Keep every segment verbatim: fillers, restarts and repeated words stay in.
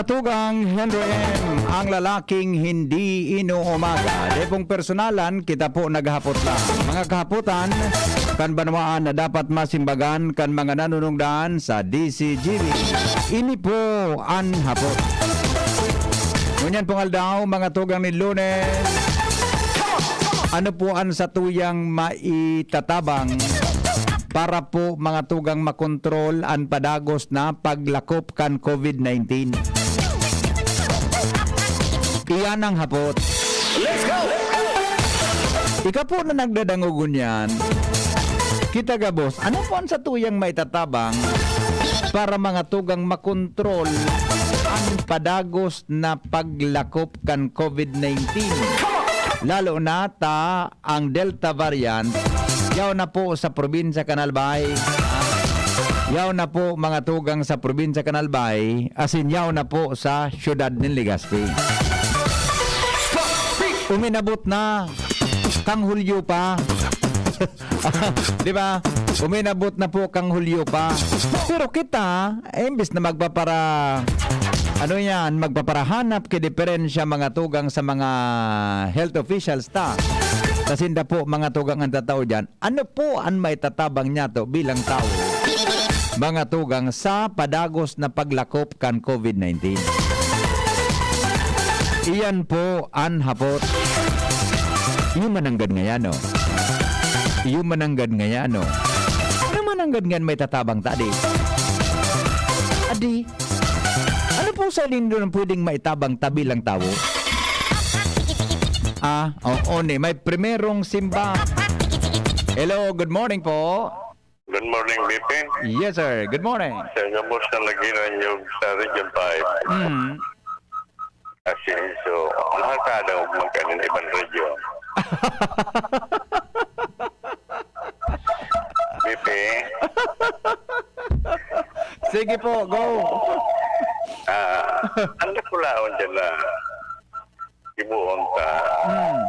Tugang Henry M, ang lalaking hindi inuumaga. Dai pong personalan, kita po naghahapot lang. Mga kahapotan kan banwaan na dapat masimbagan kan mga nanunungdan sa D C G B. Ini po an hapot. Ngunyan pong aldaw, mga tugang nin Lunes, ano po an satuyang maitatabang para po, mga tugang, makontrol an padagos na paglakop kan COVID nineteen? Iyan ang hapot. Let's go! Ika po na nagdadangog ngunyan, kita gabos, ano po an satuyang maitatabang para, mga tugang, makontrol an padagos na paglakop kan COVID nineteen? Lalo na ta ang Delta variant, yaw na po sa probinsya kan Albay. Ah, yaw na po, mga tugang, sa probinsya kan Albay, asin yaw na po sa siyudad nin Legazpi. Uminabot na, kang Hulyo pa. Di ba? Uminabot na po kang Hulyo pa. Pero kita, eh, imbis na magpapara-, ano yan, magpaparahanap ki diperensya, mga tugang, sa mga health officials ta. Ta sinda po, mga tugang, an tatao diyan. Ano po an maitatabang niyato bilang tawo, mga tugang, sa padagos na paglakop kan COVID nineteen? Iyan po an hapot. Iyo mananggad ngayan, no? Iyo mananggad ngayan, no? Ano mananggad ngayan maitatabang ta, adi? Adi? Ano po sa nindo ang pwedeng maitabang ta bilang tawo? Ah, oo, ni may primerong simba. Hello, good morning po. Good morning, B P. Yes, sir. Good morning. Sa gabos na naghinanyog sa Region five. Mm. Asin, so, nakakadaog man kanin iban region. B P. Sige po, go. Ah, ang dakulaon dyan na gibohon ta Mm.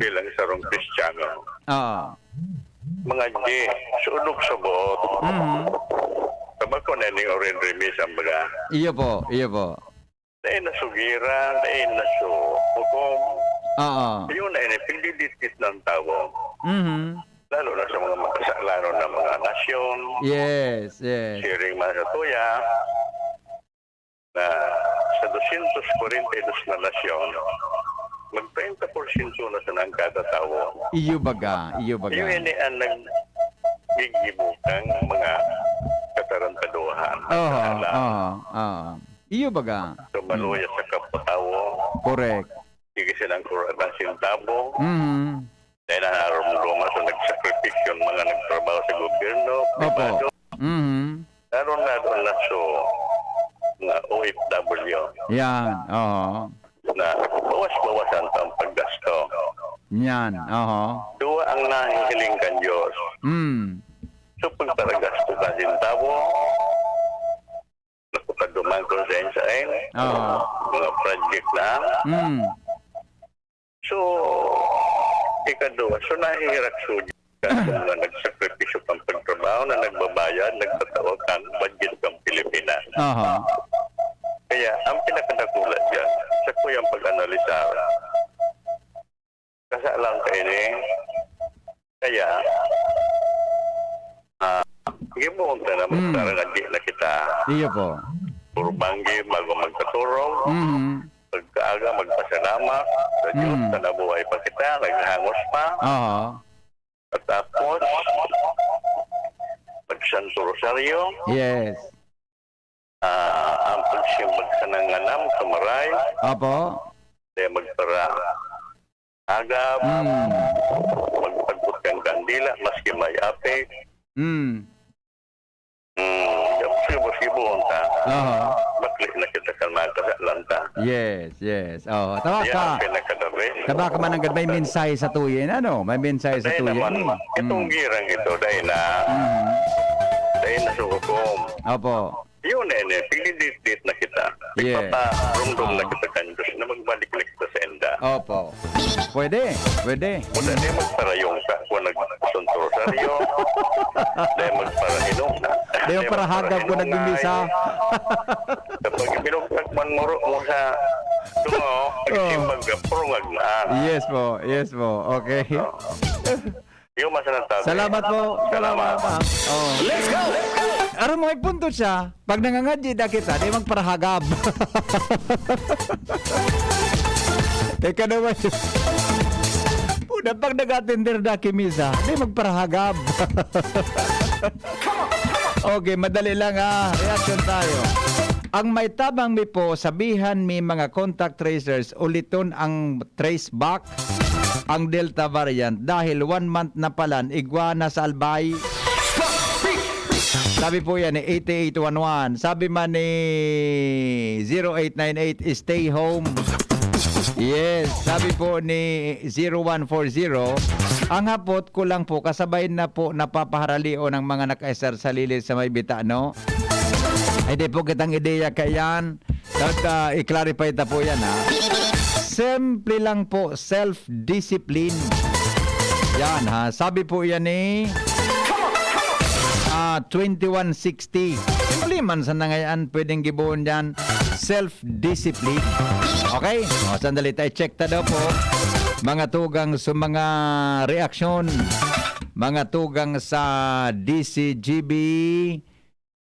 bilang sarong Kristiyano. Ah. Mga di, sudog sa buot. Mhm. Tabako na ning orin remis ang baga. Iyo po, iyo po. Dahil nasugiran, dahil nasuhukom. Oo. Yun na ini, pindidit-dit ng tawo. Mhm. Lalo na sa mga makasalanon na mga nasyon. Yes, yes. Siring man sa tuya, na sa dosyentos kwarenta y dos na nasyon, mag treinta porsyento na sana ang kada tawo. Iyo baga, iyo baga. Iyo ini ang naggigibo kan mga katarantaduhan. Oho, Ala. Oho, oho. Iyo baga. So, maluya sa kapwa-tawo. Correct. Sige silang kurang sintabo. Mhm. Dahil narumduman sa nagsakripisyo ang mga nagtrabaho sa gobyerno, Opo. pribado, Mhm. lalo na doon na sa mga O F W Yan, oo. na bawas-bawasan pa ang paggasto. Yan, oo. Duwa ang nahihiling kan Diyos. Mm. So, pagparagasto ka din tao, nakupaduman kung saan-saan, Oo. mga project na. Mm. So, ikaduwa, so nahihirak sugid ka sa mga nagsakripisyo pang pagtrabaho na nagbabayad, nagtatao kan budget ng Pilipinas. Aha. Kaya, ang pinakadakula dyan, sa kuyang pag-analisar, kasalang ka ini, kaya, ah, gibohon ta na Mm. magkarangadi na kita. Iyo po. Puro banggi, bago magkaturog. Mhm. Pagkaaga, magpasalamat sa Diyos Mm. na nabuhay pa kita, naghangos pa. Oo. At tapos, magsanto rosaryo. Yes. Ah, ang pagsimbag sa nanganam, sa maray. Apo. Kaya magpara agap, Mm. magpagput kan kandila, maski may apit. Mm. Mm, tapos yung mas gibohon ta, Aha. bakli na kita kan mga kasalan ta. Yes, yes. Oo, tama Yan ka. ang pinakadabi. Tama ka, mananggad, may mensahe sa tuya, ano? May mensahe sa Dahil tuya, naman, ano? itong Mm. girang ito, dahil na, Mm. dahil na sa hukom. Opo. Yun, eh, eh, pinidit-dit na kita. Yeah. Ipaparumdum na Oo. kita kan Diyos na magbalik na kita sa enda. Opo. Pwede, pwede. Wala na yung magparayong sa, kung nagsunto rosaryo. Dahil magparainom na. Dahil Dahil parahagap ko magparainungay. nagmimisa. Kapag binugtak man mo ro-, mo sa tungo, pag Oh. simbag ka, purungag na. Yes po, yes po. Okay. Oo. Yung masasabi. Salamat po. Salamat. Salamat, ah. Oh. Let's go! Aram mo, may punto siya. Pag nangangadyi na kita, di magparahagab. Ikaw naman yun. Puna, pag nag-atender na ki misa, di magparahagab. Okay, madali lang, ah. Reaction tayo. Ang may tabang mi po, sabihan mi mga contact tracers, uliton ang trace back ang Delta variant dahil one month na palan, igwa na sa Albay. Sabi po yan ni eight eight one one. Sabi man ni zero eight nine eight, stay home. Yes, sabi po ni zero one four zero, ang hapot ko lang po, kasabay na po napapaharalion ang mga nakaisar sa lili sa may bita, no? Ay, di po kitang ideya kaiyan. Dapat, ah, i-clarify ta po yan, ha? Simple lang po, self-discipline. Yan, ha? Sabi po yan ni, ah, twenty-one sixty. Simple man sa nangayan, pwedeng gibohon dyan. Self-discipline. Okay? O, sandali tayo. Check ta daw po. Mga tugang sa mga reaksyon. Mga tugang sa D C G B.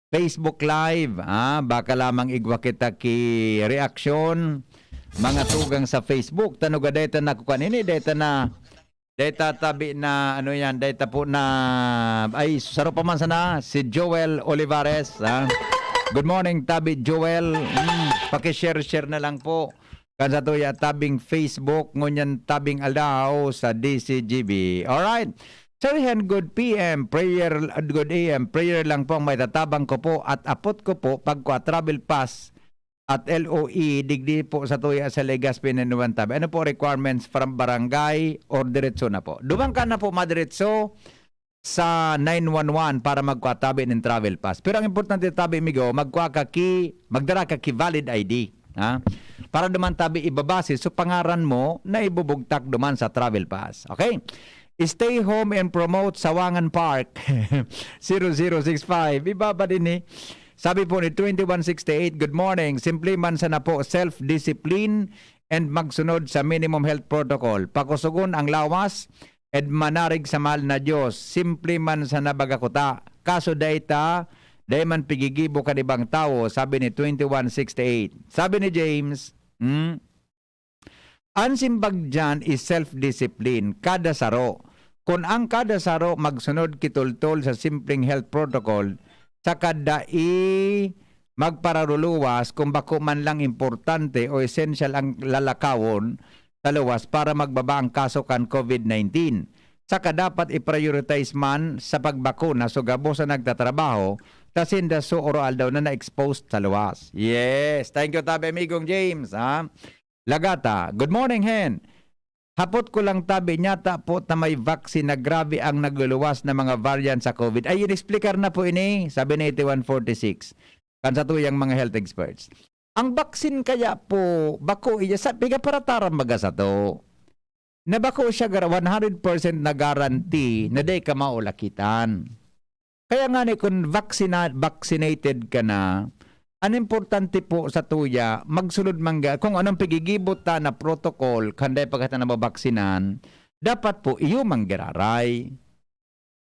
Facebook Live, ah, baka lamang igwa kita ki reaksyon, mga tugang sa Facebook. Tanuga deta na kukuan ini, deta na, deta tabi na, ano yan, deta po na, ay, saro pa man sana, si Joel Olivares, ah. Good morning, tabi Joel. Mm, paki-share-share na lang po. Kan sa tuya tabing Facebook, ngunyan tabing aldaw sa D C G B. Alright. Sir Hen, good P M, prayer, good A M, prayer lang po ang may tatabang ko po at apot ko po pagkwa travel pass at L O E, digdi po sa tuya sa Legazpi na Nuwan Tabi. Ano po requirements from barangay or diretso na po? Duman ka na po madiretso sa nine one one para magkwa tabi nin travel pass. Pero ang importante tabi, migo, magkwa ka ki, magdara ka ki valid I D, ha? Para duman tabi ibabase so pangaran mo na ibubugtak duman sa travel pass. Okay? Stay home and promote Sawangan Park, zero zero six five. Ibaba din eh. Sabi po ni twenty-one sixty-eight, "Good morning. Simple man sana po, self-discipline and magsunod sa minimum health protocol. Pakusugon ang lawas, ed manarig sa mahal na Diyos, simple man sana baga kuta. Kaso dai ta, dai man pigigibo kan ibang tawo," sabi ni twenty-one sixty-eight. Sabi ni James, hmm, "An simbag diyan is self-discipline, kada saro. Kun ang kada saro magsunod kitultol sa simpleng health protocol, saka dai magpararuluwas kun bako man lang importante o esensyal ang lalakawon, sa luwas para magbaba ang kaso kan COVID nineteen. Saka dapat i-prioritize man sa pagbakuna so gabos na nagtatrabaho, ta sinda so oro-aldaw na na-exposed sa luwas." Yes. Thank you, tabi, amigong James, ha? Lagata. Good morning, Hen. Hapot ko lang, tabi, nyata po ta may vaccine na grabe ang nagluluwas na mga variant sa COVID. Ay, in-explicar na po ini, sabi ni eighty-one forty-six. Kan sa tuyang mga health experts. Ang vaccine kaya po, bako iya sa, piga para taram baga sato, na bako siya gar-, one hundred percent na guarantee na dai ka maulakitan. Kaya nga ni, kung vaccina-, vaccinated ka na, ang importante po sa tuya, magsunod man ga-, kung anong pigigibot ta na protocol, kanday pagkata na mabaksinan, dapat po iyo manggiraray.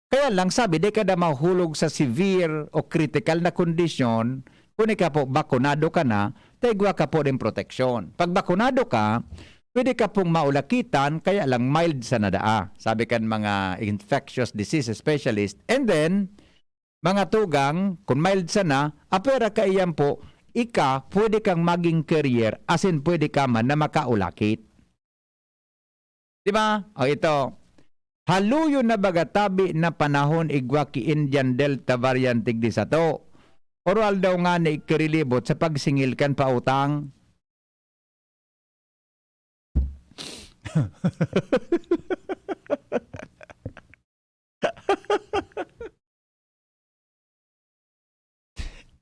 Kaya lang, sabi, di ka na mahulog sa severe o critical na kondisyon, kung ika po, bakunado ka na, ta igwa ka po nin proteksyon. Pag bakunado ka, pwede ka pong maulakitan, kaya lang mild sana daa, sabi kan mga infectious disease specialist. And then, mga tugang, kung mild sana, apwera kaiyan po, ika, pwede kang maging carrier, asin pwede ka man na makaulakit. Di ba? O ito, haluyon na baga tabi na panahon igwa ki Indian Delta variant digdi sato. Oro-aldaw ngani kirilibot sa pagsingil kan pautang.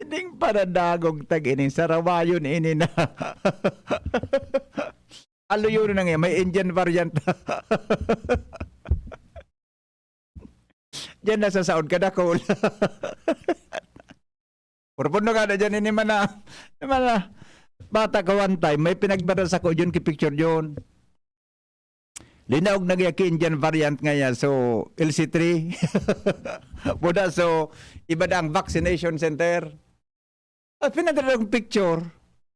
Ining paradagog tag ining sarawayon ini na. Aluyon na nga, may Indian variant. Diyan na sa saon kadakol. Profundo ka na dyan, ini man na, ini man na, bata ka one time, may pinagbara sa ko dyan, ki picture dyan. Linaog na gaya ki Indian variant ngaya, so, L C three. Buda, so, iba na ang vaccination center. At pinadala akong picture.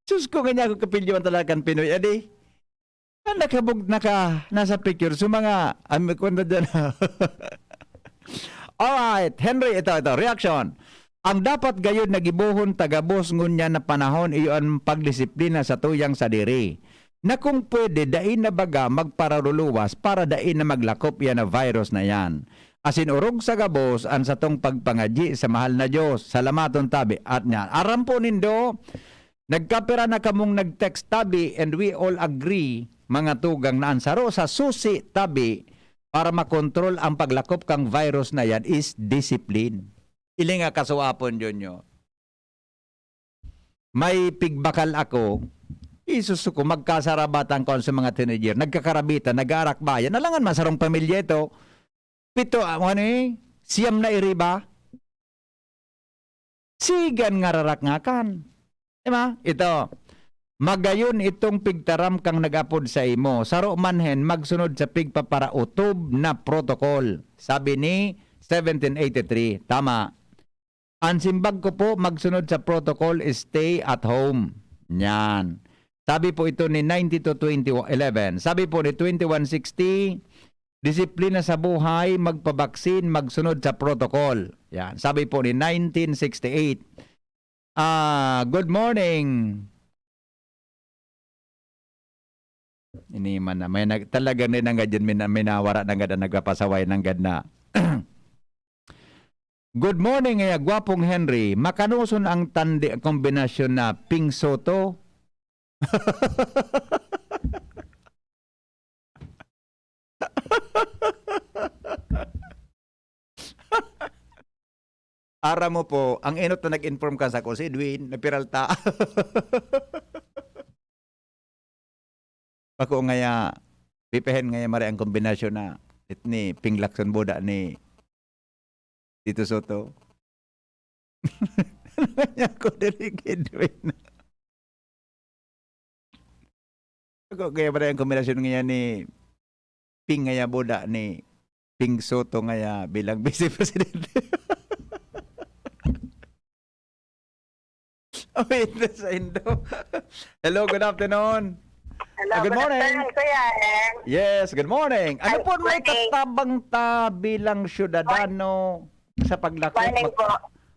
Sus ko, nga niya ako kapilyo ang talagang Pinoy, adi. Na nakabug-, naka, nasa picture. So, mga, ano ko na dyan. Alright, Henry, ito, ito, reaction. Ang dapat gayud na gibohon ta gabos ngunyan na panahon, iyo an pagdisiplina sa tuyang sadiri. Na kung pwede, dai na baga magpararuluwas para dai na maglakop iyan na virus na yan. Asin orog sa gabos an satong pagpangadyi sa mahal na Dios. Salamaton tabi. At niya, aram po nindo, nagkapira na kamong nag-text tabi, and we all agree, mga tugang, na ang saro sa susi tabi para makontrol ang paglakop kang virus na yan is discipline. Ili nga kasuapon, Junyo. May pigbakal ako, isus ko, magkasarabatan ko sa mga teenager, nagkakarabitan, nag-aarakbayan. Alangan man, sarong pamilya ito, pito, ah, ano eh, siyam na iriba. Sigan nga rarakngakan. Di ba? Ito, magayon itong pigtaram kang nag-apod sa imo. Saro man hen, magsunod sa pigpaparaotob na protocol. Sabi ni seventeen eighty-three. Tama. Ang simbag ko po, magsunod sa protocol, stay at home. Yan. Sabi po ito ni ninety-two twenty-eleven. Sabi po ni twenty-one sixty, disiplina sa buhay, magpabaksin, magsunod sa protocol. Yan. Sabi po ni nineteen sixty-eight. Ah, good morning. Ini man na, may nag-, talagang ninanggad yun, mina-, minawara nanggad ang nagpapasaway nanggad na. Good morning, eh, gwapong Henry. Makanuson ang tandi-, kombinasyon na Ping Soto? Aram mo po, ang enot na nag-inform kan sako, si Edwin na Peralta. Bako ngaya, pipihen ngaya mare ang kombinasyon na it ni Ping Lacson Buda ni Tito Soto. Ako diri kay Edwin. Ako kaya ba na yung kombinasyon ngayon ni Ping ngaya Buda ni Ping Soto ngaya bilang Vice Presidente? Oh, wait, sa Indo. Hello, good afternoon. Hello, Ah, good good morning. afternoon, Kuya Eng. Yes, good morning. Ano Ay, po may morning. katabang ta bilang syudadano sa paglakop, Morning mak-, po.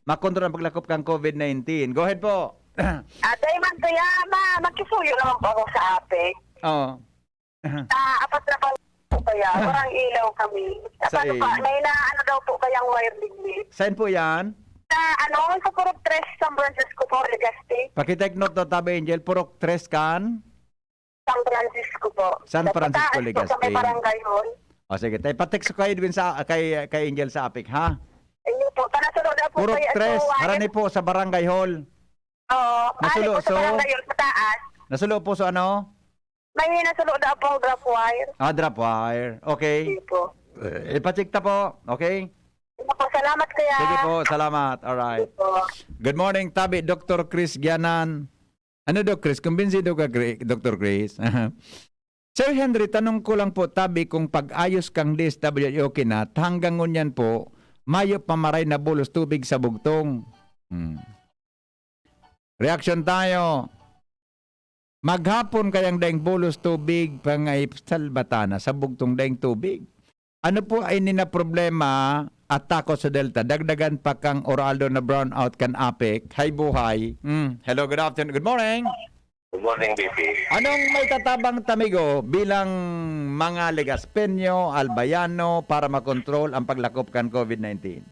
makontrol ang paglakop kang covid nineteen? Go ahead po. Ah, dahil man, Kuya, ma-, makisuyo naman po ako sa APEC. Oo. Sa apat na pang-, po kaya, Barangay Ilaw kami. Sa Sa paano pa, il- may na ano daw po kayang wire liglig. Saan po yan? Sa ano, sa Purok Tres, San Francisco po, Legazpi. Paki-take note to, Tabi Angel, Purok Tres kan? San Francisco po. San Sa Francisco, pataas po, sa may Legazpi. Barangay Hall. O sige, tay, pa-text ko kay Edwin sa, kay, kay Angel sa APEC, ha? Ayun po, panasunod na po Purok kaya Tres, sa wire. Harani po sa Barangay Hall. Oo, Nasulo, ano po sa so? Barangay Hall, pataas. Nasulo po sa ano? May nasulo na pong drop wire. Ah, drop wire. Okay. Sige po. Eh, ipacheck ta po. Okay? Sige po, salamat, Kuya. Sige po, salamat. Alright. Sige po. Good morning, Tabi, Doctor Chris Gianan. Ano, Doc Chris? Kumbinsido ka, Chri-, Doctor Chris? Sir Henry, tanong ko lang po, Tabi, kung pag-ayos kang D S W D okay na, hanggang ngunyan po, mayo pa maray na bulos tubig sa bugtong. Hmm. Reaksyon tayo. Maghapon kayang daing bulos tubig, pangay salbatana sa bugtong daing tubig. Ano po ay nina problema at takot sa Delta? Dagdagan pa kang Oraldo na brownout kan APEC. Hay buhay. Mm. Hello, good afternoon. Good morning. Good morning, B P. Anong may tatabang tamigo bilang mga Legaspeño, Albayano para makontrol ang paglakop kan covid nineteen?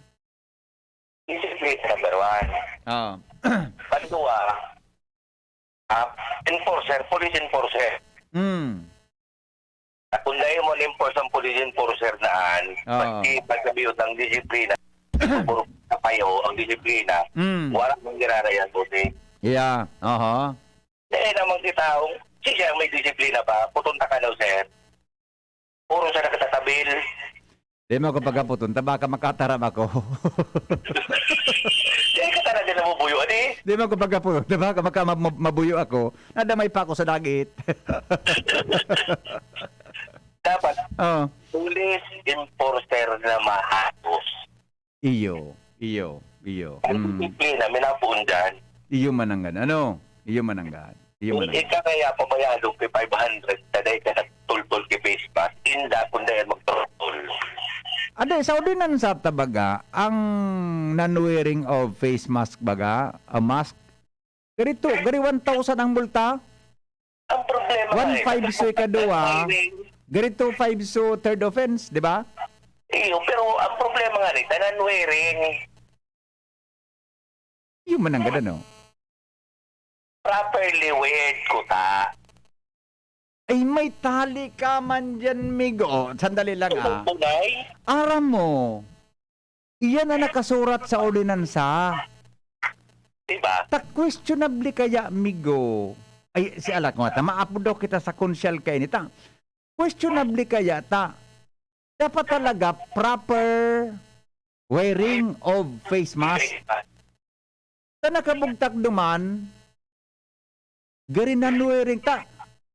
Discipline number one. Oo. Pandua, ah, enforcer, police enforcer. Mm. At kung dahil mo na-enforce ang police enforcer na an, Oo. Pati pagsabiot ang disiplina, puro kapayo ang disiplina, Mm. wala mong ginarayan, puti. Yeah, aha. Dahil namang si taong, si siya may disiplina pa, putunta ka daw, sir. Puro siya nakatatabil. Di mo ako pagkaputon, ta baka makataram ako. Di ka talaga Nabubuyo, adi? Di man ko pagkapo, di ba? Kapag ka mab-, mab-, mabuyo ako, nadamay pa ako sa dagit. Dapat, Oo. police enforcer na maagos. Iyo, iyo, iyo. Ang Mm. disiplina, minapundan. Iyo mananggad. Ano? Iyo mananggad. Iyo Kung mananggad. ika kaya pabayado kay five hundred, taday ka nagtultol kay face mask, inda kung dahil magtultol. Ade, sa ordinansa ta baga, ang non-wearing of face mask baga, a mask, gari to, gari one thousand ang multa. Ang problema nga eh, One five sa ikaduha, ang hiring. Gari two five so third offense, di ba? Iyo, pero ang problema nga ni, tanan wearing. Iyo mananggad, ano? Properly weared ko ta. Ay, may tali ka man diyan, migo. Sandali lang, ah. Tunay? Aram mo, iyan ang nakasurat sa ordinansa. Di ba? Ta questionable kaya, migo. Ay, si alak mo, ta, maapod daw kita sa konsyal kaini, ta. Questionable kaya, ta. Dapat talaga proper wearing of face mask. Face mask. Ta nakabugtak duman, gari non-wearing. Ta,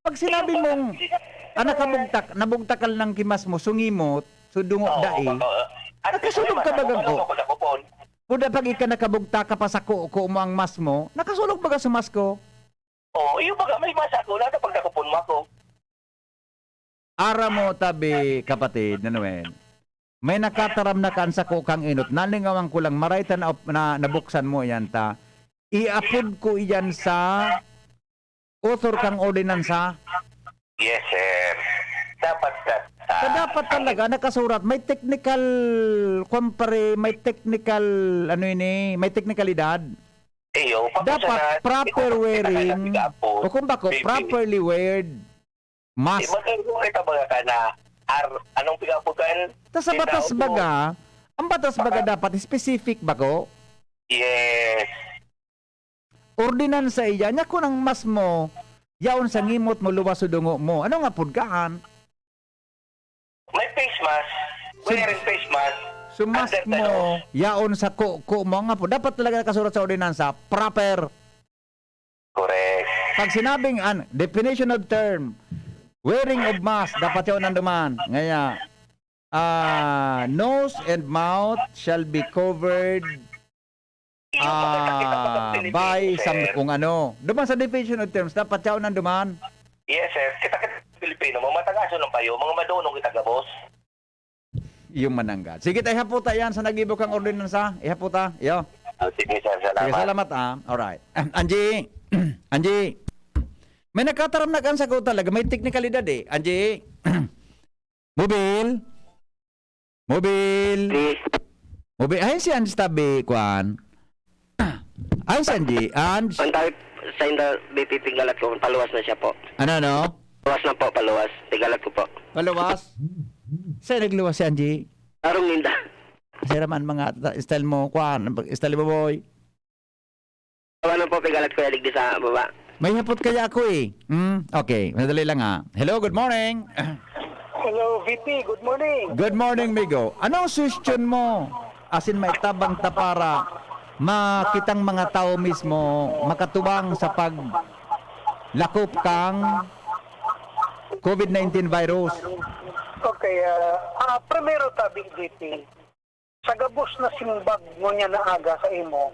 pag sinabi mong, ah, nakabugtak, nabugtak ka lang ki mask mo, sungimot, so dungo Oo, dai. oo. At Nakasulog ka ba, ano, gangko? ano, pagkakupon? Kuda pag ika nakabugtak ka pa sa kuko mo ang mask mo, nakasulog ba ka sa mask ko? Oo, iyo baga, may mask ako, wala na pagkakupon mo ako. Aram mo, tabi, kapatid na Noel, may nakataram na kan sako kang inot, nalingawan ko lang, maray ta na, na, nabuksan mo iyan ta. Iapod ko iyan sa author kang ordinansa. Yes, sir. Dapat that, Sa ah, dapat ang talaga nakasurat, may technical, kuwan pare, may technical, ano ini, may teknikalidad. Iyo, pag Dapat sana, proper ikaw, wearing, ikaw, ikaw, o kung bako, baby. properly weared. Mas Eh, mag-, kung kita baga ka na, ar-, anong pigapod ka? Ta sa batas Tinaw mo. baga, ang batas baga Baka dapat specific bako? Yes. Ordinansa iya, nya kun ang mask mo, yaon sa ngimot mo, luwas sa dungo mo. Ano nga pud kaan? May face mask. So, Wearing face mask. so mask Under the mo, nose. yaon sa kuko mo. Nga po, dapat talaga nakasurat sa ordinansa, proper. Correct. Pag sinabing, an, definition of term, wearing of mask, dapat yaon nanduman. Ngaya, ah, nose and mouth shall be covered, Iyo, maganda kita, ah, maganda by Pilipino, some sir. kung ano. Duman sa definition of terms, dapat yaon nanduman. Yes, sir. Kita, kita Pilipino, mga matagaso ng payo, mga madunong kita gabos. Yung mananggad. Sige, tayo haputa yan sa nagibo kang ordinansa. Ihaputa. Iyo. Ah, sige, sir. Sige, Salamat. salamat, ah. Alright. Angie. Angie. May nakataram na kan sa ko talaga. May teknikalidad eh. Angie. Mobil. Mobil. Please. Mobil. Ay, si Angie tabi, kwan. Ay, si Angie. Angie. Ang tawag sa inda, B P P galat ko, paluwas na siya po. Ano, ano? Paluwas na po, paluwas. Tigalat ko po. Paluwas? Saan nagluwas si Angie? Tarong ninda. Sira man mga ta-, style mo, kwan, style mo, boy. Wala po, pigalat ko, yalig di sa baba. May hapot kaya ako eh. Hmm, okay, madali lang ah. Hello, good morning. Hello, V P. Good morning. Good morning, Migo. Anong suggestion mo? Asin may tabang ta para makitang mga tao mismo makatubang sa paglakop kang covid nineteen virus. Okay, ah, ah, primero tabi, V P. Sa gabos na simbag ngunyan na aga sa imo,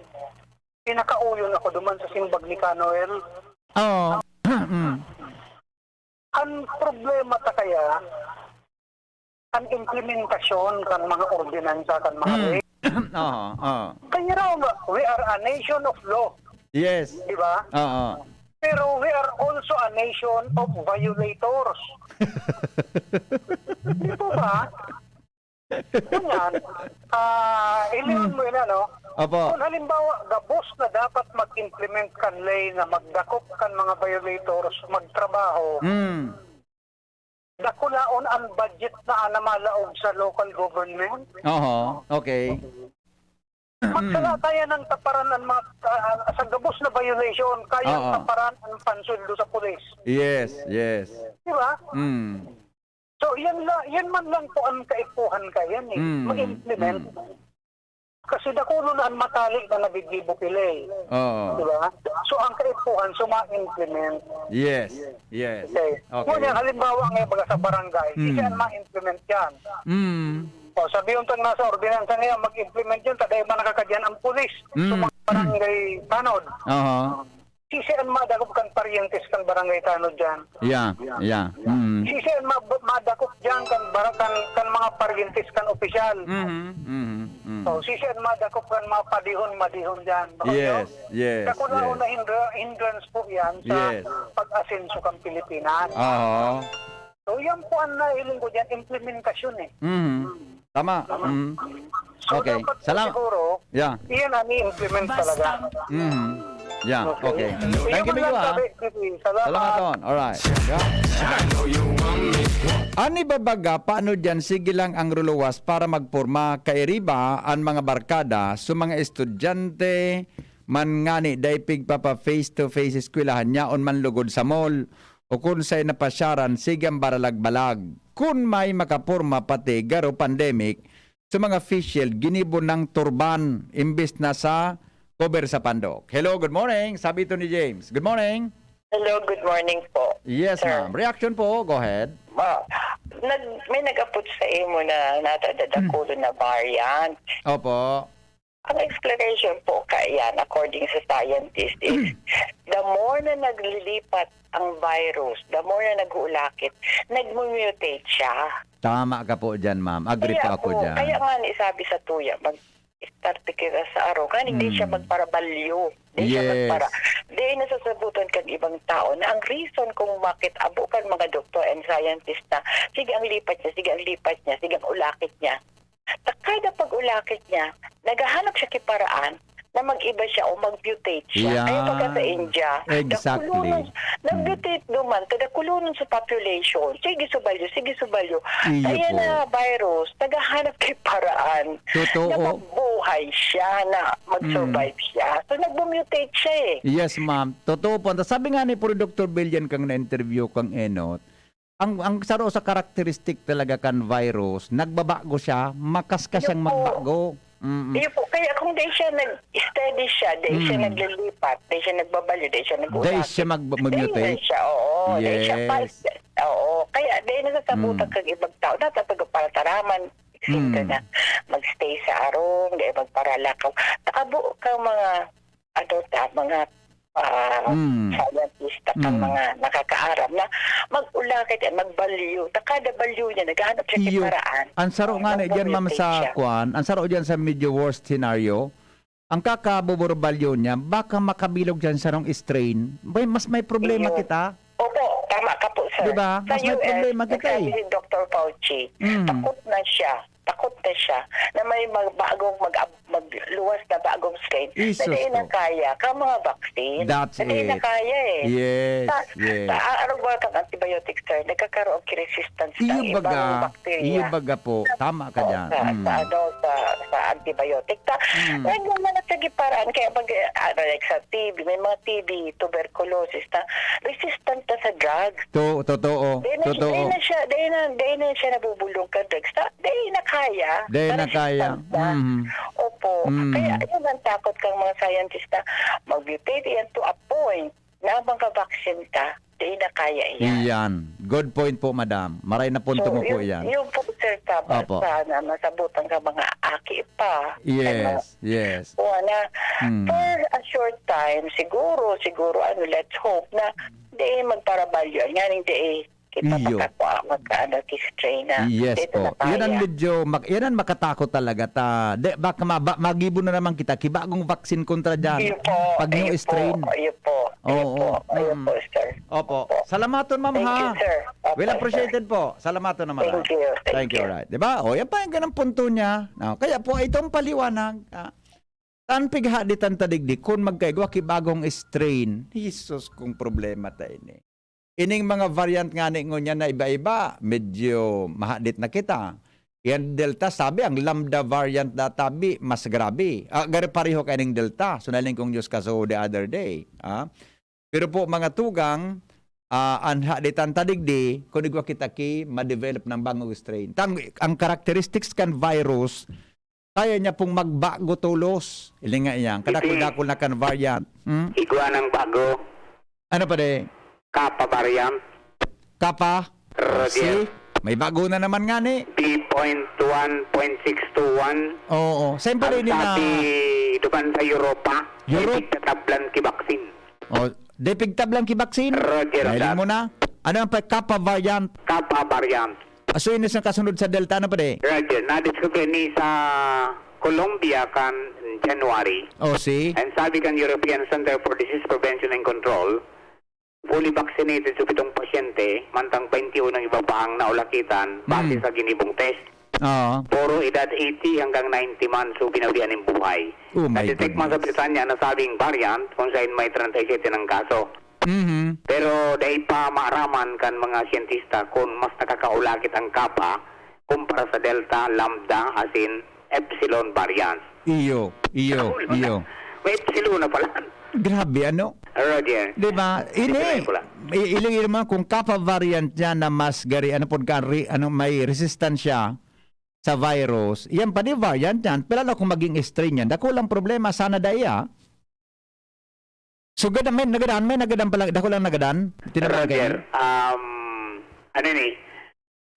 pinakauyon ako duman sa simbag ni Kanoel. Oo. Mm. Ang problema ta kaya, ang implementasyon kan mga ordinansa, kan mga Mm. ley. Oo, oo. Kaya raw nga, we are a nation of law. Yes. Di ba? Oo. Pero we are also a nation of violators. Di po ba? Ganyan. Ah, ilihon Hmm. mo yun, ano? Opo. Kung halimbawa, gabos na dapat mag-implement kan ley na magdakop kan mga violators, magtrabaho, Hmm. dakulaon ang budget na, ah, namalaog sa local government. Oho, okay. Magkalatayan ng taparan ang mga, ah, sa gabos na violation, kayang Oo. taparan ang pansweldo sa pulis. Yes, yes. Di ba? Mm. So, yan la-, yan man lang po ang kaipuhan ka yan eh, Mm, ma-implement. mm. Kasi dakulo na an matalig na naggigibo ki Ley. Oo. Di ba? So, ang kaipuhan, so ma-implement. Yes. Yes. Okay. Okay. Ngunyan, halimbawa nga, baga sa barangay, Mm. siya an ma-implement yan. Mm. O, sabi yung tang nasa ordinansa ngayon, mag-implement yun, ta dai man nakakadiyan ang pulis. So, Mm. mga barangay tanod. Aha. Sisi an madakop kan paryentes kan barangay tanod diyan? Yeah, yeah. Mm. Sisi an ma-, madakop diyan kan bara-, kan, kan mga paryentes kan opisyal? Mhm, mhm, mhm. O, sisi an madakop kan mga padihon-madihon diyan? Yes, yes, Dakulaon yes. na hindra-, hindrance po yan sa Yes. pag-asenso kan Pilipinas. Aha. So, yan po ang nahiling ko diyan, implementasyon eh. Mhm. Tama. Mm. So, Okay. dapat po Salam- siguro, Yeah. iyan ang i-implement Basta talaga. Mhm. Yeah. Okay. Okay. Thank you, Iyan lang Miguel, ha? sabi, sige, salamat. Salamat, Ton. Alright. Yeah. Ani babaga, paano diyan? Sige lang ang ruluwas para magporma. Kairiba, ang mga barkada, so mga estudyante, man ngani, dai pigpapa face to face eskwelahan, yaon man lugod sa mall. O kun sa napasyaran, sige ang baralag-balag. Kun may makaporma pati garo pandemic, sa mga facial, ginibo ng turban imbes na sa cover sa pandok. Hello, good morning. Sabi ito ni James. Good morning. Hello, good morning po. Yes, Sir. ma'am. Reaction po, go ahead. Ma, nag, may nag-apot sa imo na natadadakulo na variant. Opo. Ang explanation po kaya, according sa scientist, is the more na naglilipat ang virus, the more na nag-uulakit, nagmu-mutate siya. Tama ka po dyan, ma'am. Agree Kaya po ako po, dyan. kaya nga ni sabi sa tuya, mag-start kita sa araw. Kani di siya Mm. magparabalyo. Di siya Yes. magpara-, di nasasabutan kang ibang tao na ang reason kung bakit abo kan mga doktor and scientist na, sige ang lipat niya, sige ang lipat niya, sige ang ulakit niya. Ta kada pag-ulakit niya, naghahanap siya ki paraan na mag-iba siya o mag-mutate siya. Kaya pagka sa Yan. India, Exactly. dakulonon, Mm. nag-mutate duman, ta dakulonon sa population. Sige, subalyo, sige, subalyo. Iyo Kaya po. na virus, naghahanap ki paraan Totoo. na magbuhay siya, na mag-survive Mm. siya. So, nagmu-mutate siya eh. Yes, ma'am. Totoo po. Tas sabi nga ni Puro Doktor Billion kang na-interview kang Enot, ang, ang saro sa karakteristik talaga kan virus, nagbabago siya, makas ka Iyo siyang po. magbago. Mm. Iyo po. Kaya kung di siya nag-steady siya, di siya Mm. naglilipat, di siya nagbabalyo, di siya nag-uulakit. Di siya mag-, mag-mutate? Di siya, oo. Di siya Yes. pal-, oo. Kaya di nasasabutan Mm. kang ibang tao. Dapat pag parataraman, sila Mm. na mag-stay sa arong, di magparalakaw. Nakabuo ka mga, ano ta, mga, ah, Mm. scientist at ang Mm. mga nakakaaram na mag-ulakit yan, magbalyo. Ta kada balyo niya, naghahanap siya ng Iyo. paraan. Ang saro nga na dyan, ma'am, Nagmumitate sa siya. kwan, ang saro dyan sa medyo worst scenario, ang kakabuburbalyo niya, baka makabilog siya sa sarong strain, may, mas may problema Iyo. kita. Opo, tama ka po, sir. Di ba? Sa Mas may U S, problema kita nagsabi eh. si Doktor Fauci, Mm. takot na siya. Takot na siya na may mag-, bagong mag-, magluwas na bagong strain na Isus di na po. kaya ka mga vaccine. That's Na di na it. kaya eh. Yes, Sa, yes. sa, ah, ano ba ang antibiotics, sir? Nagkakaroon ki resistance Iyo ng baga. ibang bacteria. Iyo baga po. Tama ka Oo, dyan. sa, Mm. sa, ano, sa, sa antibiotic. Ta, Mm. nagmumuna sa giparaan. Kaya pag, ah, ano, like sa T B, may mga T B, tuberculosis, na resistant na sa drugs. To-, totoo. Di na siya, Totoo. di na siya, di na, di na siya nabubulong kan drugs. Ta, di na kaya. Di na kaya. Resistant na. Mhm. Opo. Mm. Kaya yun ang takot kang mga scientist na mag-mutate yan to a point na ang mga vaccine ta, di na kaya iyan. Iyan. Good point po, madam. Maray na punto So, mo po yun, iyan. yun po, sir, sa, Opo. sa na masabutan ka mga aki pa, Yes, yes. Kuha na, Mm. for a short time, siguro, siguro, ano, let's hope na di magparabalyo. Yan, hindi eh. Kita Iyo. makakua, magkaano, ki-strain na. Yes Di na po. Yan ang kaya. medyo, mak-, yan ang makatakot talaga. Ta, di, baka ma-, ba-, magibo na naman kita. Kibagong vaccine kontra dyan. Iyo po, Pag new iyo strain. po, iyo po, iyo Oo, po, iyo mm. po, sir. Opo. Opo. Salamaton, ma'am, Thank ha? you, sir. Opo, Well sir. appreciated po. Salamaton naman, Thank ha? you, thank Thank you, you. right. Di ba? O, yan pa yung ganang punto niya. No? Kaya po, itong paliwanag, ah, An pighahaditan ta digdi kun magkaigwa ki bagong strain. Jesus, kung problema ta ini. Ining mga variant ngani ngunyan na iba-iba, medyo mahadit na kita. Yan Delta, sabi, ang Lambda variant na tabi, mas grabe. Ah, garo pareho kaining Delta. So, nahiling kong news kaso the other day. Ah. Pero po, mga tugang, ah, an haditan ta digdi, kun igwa kita ki ma-develop ng bagong strain. Tang-, ang characteristics kan virus, Kaya niya pong magbago tolos. Ilinga iyan. Kadakul-dakul na kan variant. Hmm? Igwa ng bago. Ano pa di? Kappa variant. Kappa? Roger. See? May bago na naman nga ni. B point one point six two one. Oo. Saan pa Ang rin na sabi, duman sa Europa, Europe? May tigtatablan ki vaccine. Oh, di pigtablan ki vaccine? Roger Galing that. mo na. Ano ang pa-, Kappa variant? Kappa variant. Aso inis ang kasunod sa Delta, ano pa di? Roger, nadiskubre ni sa Colombia kan January. Oh, si? And sabi kan European Center for Disease Prevention and Control, fully vaccinated sa pitong pasyente, mantang twenty-one ang iba pa ang naulakitan, base Mm. sa ginibong test. Oo. Puro edad eighty hanggang ninety man, so binawian ng buhay. Oh my Na-detect man sa goodness. Britanya ang nasabing variant, kung saan may treinta y siete ng kaso. Mhm. Pero dai pa maaraman kan mga siyentista kung mas nakakaulakit ang Kappa kumpara sa Delta, Lambda, asin Epsilon variants. Iyo, iyo, Wala na. iyo. May Epsilon na pala. Grabe, ano? Roger. Di ba? Hindi Ini, ko lang. i-, iling-iling mo kung Kappa variant niya na mas gari, ano po, gari, ano, may resistance siya sa virus. Yan pa di variant yan. Pero ano kung maging strain yan? Dakulang problema, sana dai, ah. So, gada-, may nagadan, may nagadan pala, dakulang nagadan? Tinatawag Roger, kayo? um, ano ni?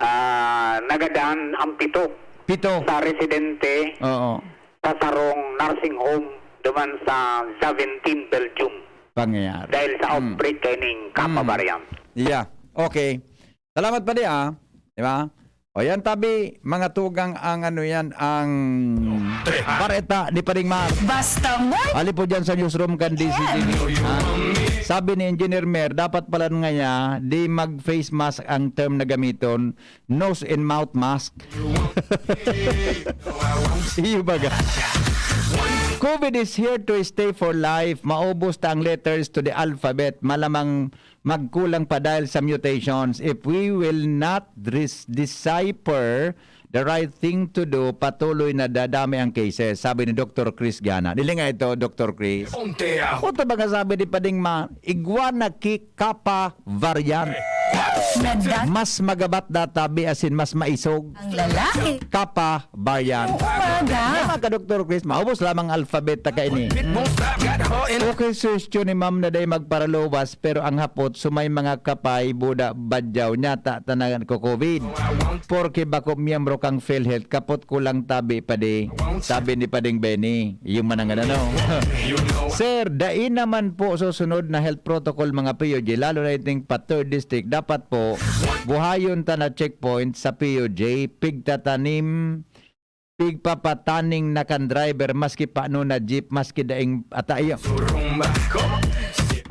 Ah, nagadan ang pito Pito. sa residente Oo. sa sarong nursing home duman sa Zaventem, Belgium. Pangyayari. Dahil sa Hmm. outbreak kaining Kappa Hmm. variant. Yeah. Okay. Salamat pa di, ah. Di ba? O yan, tabi, mga tugang ang ano yan, ang bareta ni Paring Mar. Basta mo. Ali po dyan sa newsroom kan D C T V, ha? Sabi ni Engineer Mer, dapat pala nga niya, di mag-face mask ang term na gamiton, nose and mouth mask. Iyo baga. COVID is here to stay for life. Maubos ta ang letters to the alphabet. Malamang magkulang pa dahil sa mutations. If we will not dis-, decipher the right thing to do, patuloy na dadami ang cases, sabi ni Doktor Chris Gana. Dili nga ito, Doktor Chris? Onte ako. Ito ba nga sabi ni Pading Ma, iguana ki Kappa variant. Nadat- Mas magabat databi asin mas maisog. Ang lalaki. Kappa variant. Umaga. Mga ka-Doktor Chris, maubos lamang alphabet ta kaini. Okay, suggestion ni ma'am na day magparaluwas, pero ang hapot, so may mga kapay, buda, badyaw, nyata, tanagan ko COVID. Porke bako miyembro kang PhilHealth, kapot ko lang tabi pa di. Sabi ni Pading Benny, yung manangan ano. Sir, dai naman po susunod na health protocol mga P U G, lalo na iting pa third district. Dapat po, buhayon ta na checkpoint sa P U G, pigtatanim, pigpapataning na kan driver, maski paano na jeep, maski daing ata iyo.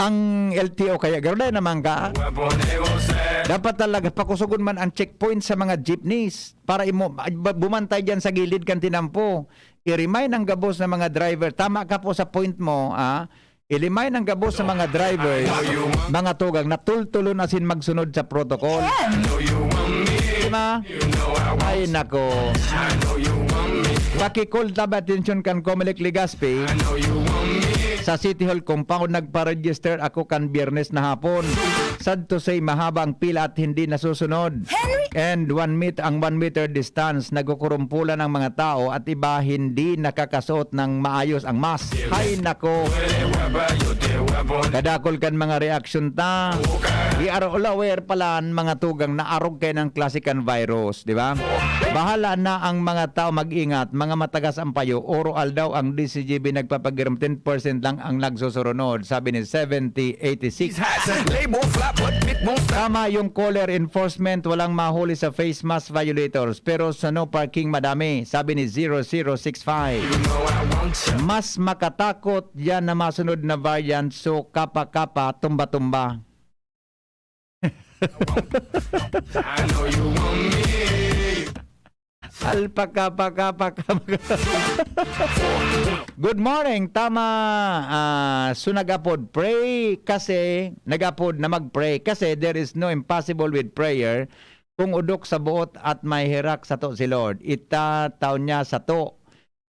Ang L T O kaya, garo dai naman ka? Dapat talaga pakusugon man ang checkpoint sa mga jeepneys para imo, ba-, bumantay diyan sa gilid kan tinampo. I-remind ang gabos na mga driver, tama ka po sa point mo, ah. I-remind ang gabos sa mga driver, mga tugang, na tultulon asin magsunod sa protocol. Di ba? Ay, nako. Paki-call ta ba atensyon kan Comelec Legazpi? Sa City Hall compound, nagpa-register ako kan Biyernes na hapon. Sad to say, mahaba ang pila at hindi nasusunod. Henry! And one meter, ang one meter distance, nagkukurumpulan ang mga tao at iba hindi nakakasuot ng maayos ang mask. Hay nako! Kadakol kan mga reaksyon ta. We are all aware pala ang mga tugang na arog kayo ng klase kan virus, di ba? Bahala na ang mga tao mag-ingat, mga matagas ang payo. Oro aldaw ang D C G B nagpapagirm, ten percent lang ang nagsusurunod, sabi ni seventy eighty-six. Tama yung caller, enforcement, walang mahuli sa face mask violators, pero sa no parking madami, sabi ni zero zero six five. Mas makatakot yan na masunod na variant, so kapa-kapa, tumba-tumba. Alpaka, paka, paka, paka. Good morning. Tama, ah, so nag-apod pray kasi, nag-apod na mag-pray kasi there is no impossible with prayer. Kung udok sa buot at may herak sato si Lord, itataw niya sato.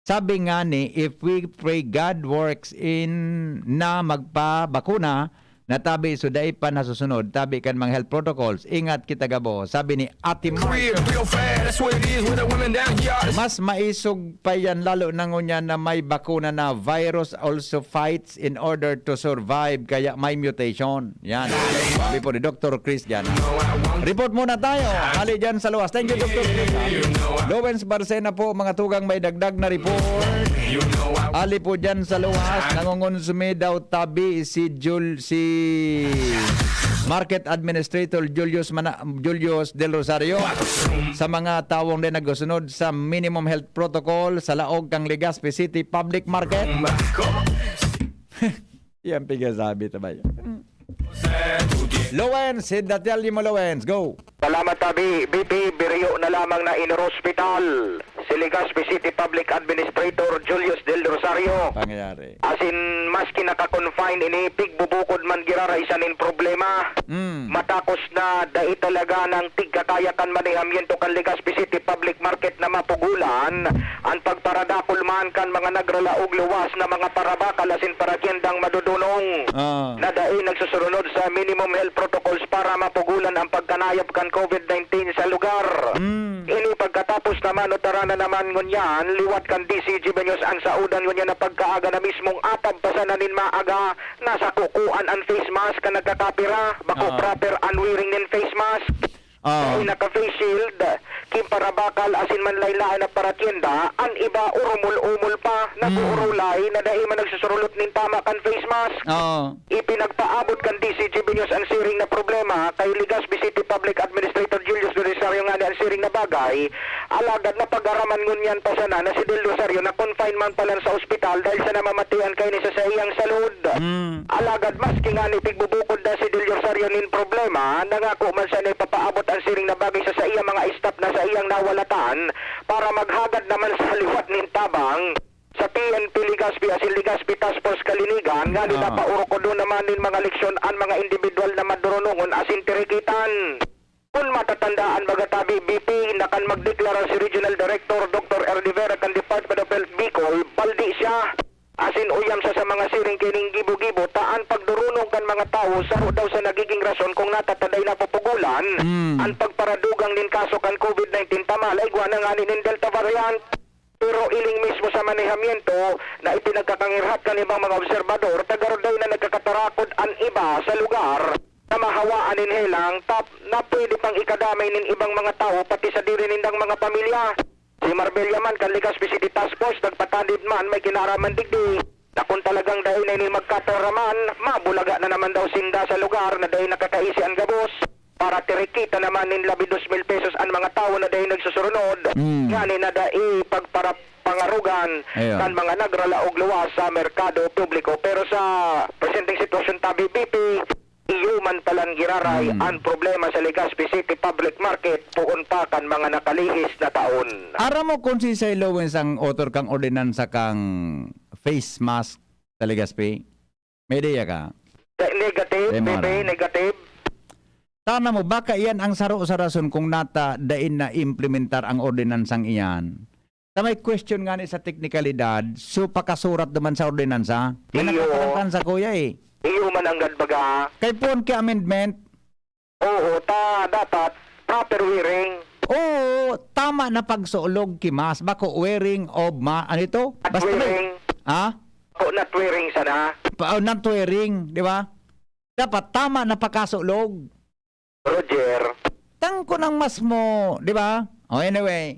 Sabi nga ni, if we pray, God works in na magpabakuna, na tabi so dai pa nasusunod, tabi kan mga health protocols. Ingat kita gabos, sabi ni Ate Mark. Career, real fast. That's what it is with the women down here. Mas maisog pa yan, lalo na ngunyan na may bakuna na. Virus also fights in order to survive, kaya may mutation. Yan. Sabi po ni Doctor Chris dyan. Report muna tayo. Hali dyan sa luwas. Thank you, Doctor Chris, ha? Lawrence Barcena po, mga tugang, may dagdag na report. Ali po dyan sa luwas, nangungonsume daw tabi si Jul-, si Market Administrator Julius Mana-, Julius Del Rosario sa mga tawong din nagsunod sa minimum health protocol sa laog kang Legazpi City Public Market. Yan pigasabi, tabay. Lowens, si Datiel mo, Lowens. Go! Salamat, Tabi. B P, biriyo na lamang na in-hospital si Legazpi City Public Administrator Julius Del Rosario. Pangyayari. Asin, maski naka-confine ini, pigbubukod man giraray sa nin problema. Mm. Matakos na dai talaga nang tigkakaya kan manehamiento kan Legazpi City Public Market na mapugulan an pagparadakul man kan mga nagralaog luwas na mga parabakal asin paratyendang madudunong Ah. na dai nagsusurunod sa minimum health protocols para mapugulan ang pagkanayap kan COVID nineteen sa lugar. Mm. Ini pagkatapos naman o tara na naman ngunyan, liwat kan D C G Banyos ang saudan ngunyan na pagkaaga na mismong atab pa sana nin maaga, nasa kukuan an face mask kan nagkakapira, bako Ah. proper an wearing nin face mask. Ah. Dai naka-face shield, kin parabakal asin man lain-lain na paratyenda, an iba urumol-umol pa, Mm. nag-uurulay na dai man nagsusurulot nin tama kan face mask. Oo. Ipinagpaabot kan D C G Banyos ang siring na problema kay Legazpi City Public Administrator Julius Belisario ngani ang siring na bagay, alagad napag-araman ngunyan pa sana na si Del Rosario na-confine man palan sa ospital dahil sa namamatian kaini sa saiyang salud. Mm. Alagad maski ngani pigbubukod na si Del Rosario nin problema, nangako man siya na ipapaabot ang siring na bagay sa saiyang mga staff na saiyang nawalatan para maghagad naman sa liwat nin tabang sa P N P Legazpi asin Legazpi Task Force Kalinigan, ngani Ah. na paurkodon naman nin mga leksyon an mga indibidwal na madurunongon asin tirikitan. Kun matatandaan, baga tabi, B P, na kan magdeklara si Regional Director Doctor Erdi Vera kan Department of Health Bicol, baldi siya. Asin uyam siya sa mga siring kaining gibo-gibo, ta an pagdurunong kan mga tawo saro daw sa nagiging rason kung nata ta dai napupugulan Mm. an pagparadugang nin kaso kan COVID nineteen ta mala igwa na ngani nin Delta variant. Pero iling mismo sa manehamiento na ipinagkakangirhat kan ibang mga obserbador, ta garo dai na nagkakatarakod an iba sa lugar na mahawaan nin helang tap na pwede pang ikadamay nin ibang mga tawo pati sadiri nindang mga pamilya. Si Marbella man kan Legazpi City Task Force nagpatandid man may kinaaraman digdi na kun talagang dai na ini magkataraman, mabulaga na naman daw sinda sa lugar na dai nakakaisi an gabos. Para tirikita naman nin labi dos mil pesos an mga tawo na dai nagsusurunod, Mm. ngani na dai pagparapangarugan Ayun. kan mga nagralaog luwas sa merkado publiko. Pero sa presenteng sitwasyon tabi, B P, iyo man palan giraray Mm. an problema sa Legazpi City Public Market, poon pa kan mga nakalihis na taon. Aram mo kung si Sir Lowens ang author kang ordinansa kang face mask sa Legazpi? May ideya ka? Negative, Ay, B P, mara. negative. Tana mo, baka iyan ang saro sa rason kung nata dai na implementar ang ordinansang iyan. Sa may question nga ni sa teknikalidad, so pakasurat naman sa ordinansa, may Iyo. nakatarangkan sa kuya eh. Iyo man ang gadbaga. Kay puon ki amendment? Oo, ta dapat proper wearing. Oo, tama na pagsulog ki mask, bako wearing of ma-, ano ito? Not Basta may wearing. Ha? Ako, not wearing sana. Pa, oh, not wearing, di ba? Dapat tama na pagkasulog. Roger. Tang ko nang mas mo, di ba? Oh, anyway.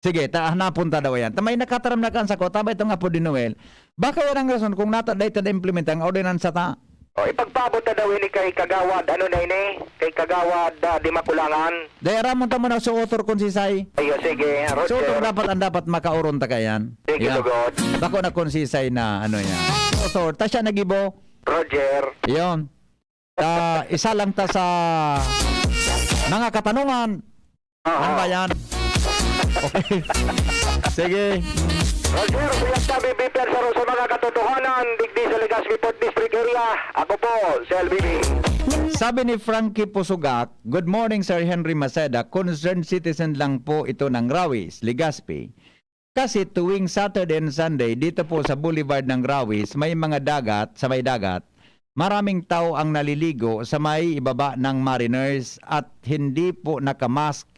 Sige, ta, hanapon ta daw yan. Ta may nakataram na kan sa ko, tama itong Apo di Noel. Baka yan ang rason kung nata dahil ta na-implement ang ordinansa ta. O, ipagpaabot na daw ini kay Kagawad, ano na ini? Kay Kagawad, ah, di makulangan. Dahil aramon ta mo na sa author kung si Sai. Ayo, sige, Roger. So, author dapat ang dapat makauron ta kayan. Thank you, Yan. Lugod. Bako na kung si Sai na, ano yan. Author, ta siya nagibo. Roger. Yun. Ta, isa lang ta sa mga katanungan. Oo. Ano ba yan? Okay. Sige. Roger, Kuya Tabi, Peter, sa, sa mga katotohanan, digdi sa Legazpi Port District area. Ako po, si L B B. Sabi ni Frankie Pusugak, "Good morning, Sir Henry Maceda. Concerned citizen lang po ito ng Rawis, Legazpi. Kasi tuwing Saturday and Sunday, dito po sa Boulevard ng Rawis, may mga dagat, sa may dagat, Maraming tao ang naliligo sa may ibaba ng Mariners at hindi po nakamask,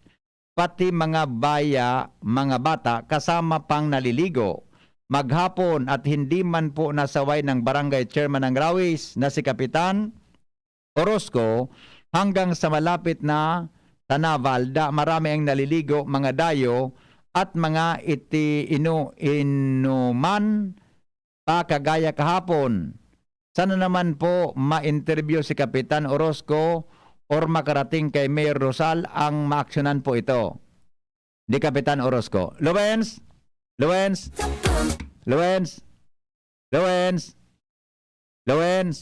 pati mga baya, mga bata kasama pang naliligo. Maghapon at hindi man po nasaway ng barangay chairman ng Rawis na si Kapitan Orozco hanggang sa malapit na Tanaval, da marami ang naliligo, mga dayo at mga iti inu inuman pa kagaya kahapon. Sana naman po ma-interview si Kapitan Orozco or makarating kay Mayor Rosal ang maaksyonan po ito. Di Kapitan Orozco. Lowens! Lowens! Lowens! Lowens! Lowens!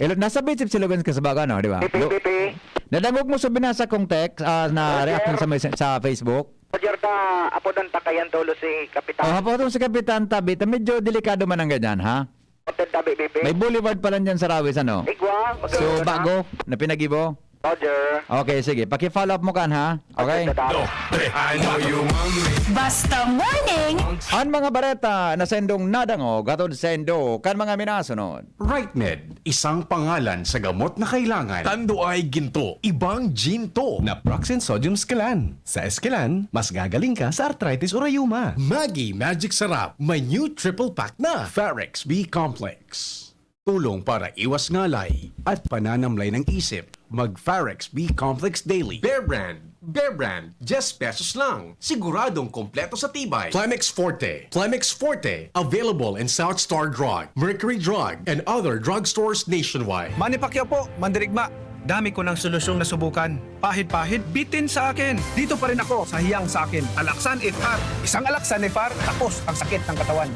Ilo, nasa Bitsip si Lowens Kasabagan, no? Di ba? Pipi, Lo- pipi. Nadangog mo sa binasa kong text, ah, na Roger. Reaction sa, mes- sa Facebook? Roger, ta, apodan ta kayan tulo si Kapitan. Oh, hapon si Kapitan Tabi, ta medyo delikado man ang ganyan, ha? Kapitan Tabi, pipi. May boulevard pa lang dyan sa Rawis, ano? Igwa, So, magkakaroon na. Bago na pinagibo? Roger. Okay, sige. Paki-follow up mo kan, ha? Okay? Roger, ta. Basta morning! An mga bareta na sendong nadangog hatod sendo kan mga minasunod. Rightmed, isang pangalan sa gamot na kailangan. Tando ay ginto, ibang ginto. Naproxen sodium Esquilan. Sa Esquilan, mas gagaling ka sa arthritis o rayuma. Maggi Magic Sarap, may new triple pack na. Farex B Complex. Tulong para iwas ngalay at pananamlay ng isip. Mag Farex B Complex Daily. Bear Brand. Bear Brand, diyes pesos lang. Siguradong kompleto sa tibay. Plemex Forte. Plemex Forte, available in South Star Drug, Mercury Drug, and other drugstores nationwide. Manny Pacquiao po, mandirigma. Dami ko ng solusyong nasubukan. Pahid-pahid, bitin sa akin. Dito pa rin ako sa hiyang sa akin. Alaxan F R. Isang Alaxan F R, tapos ang sakit ng katawan.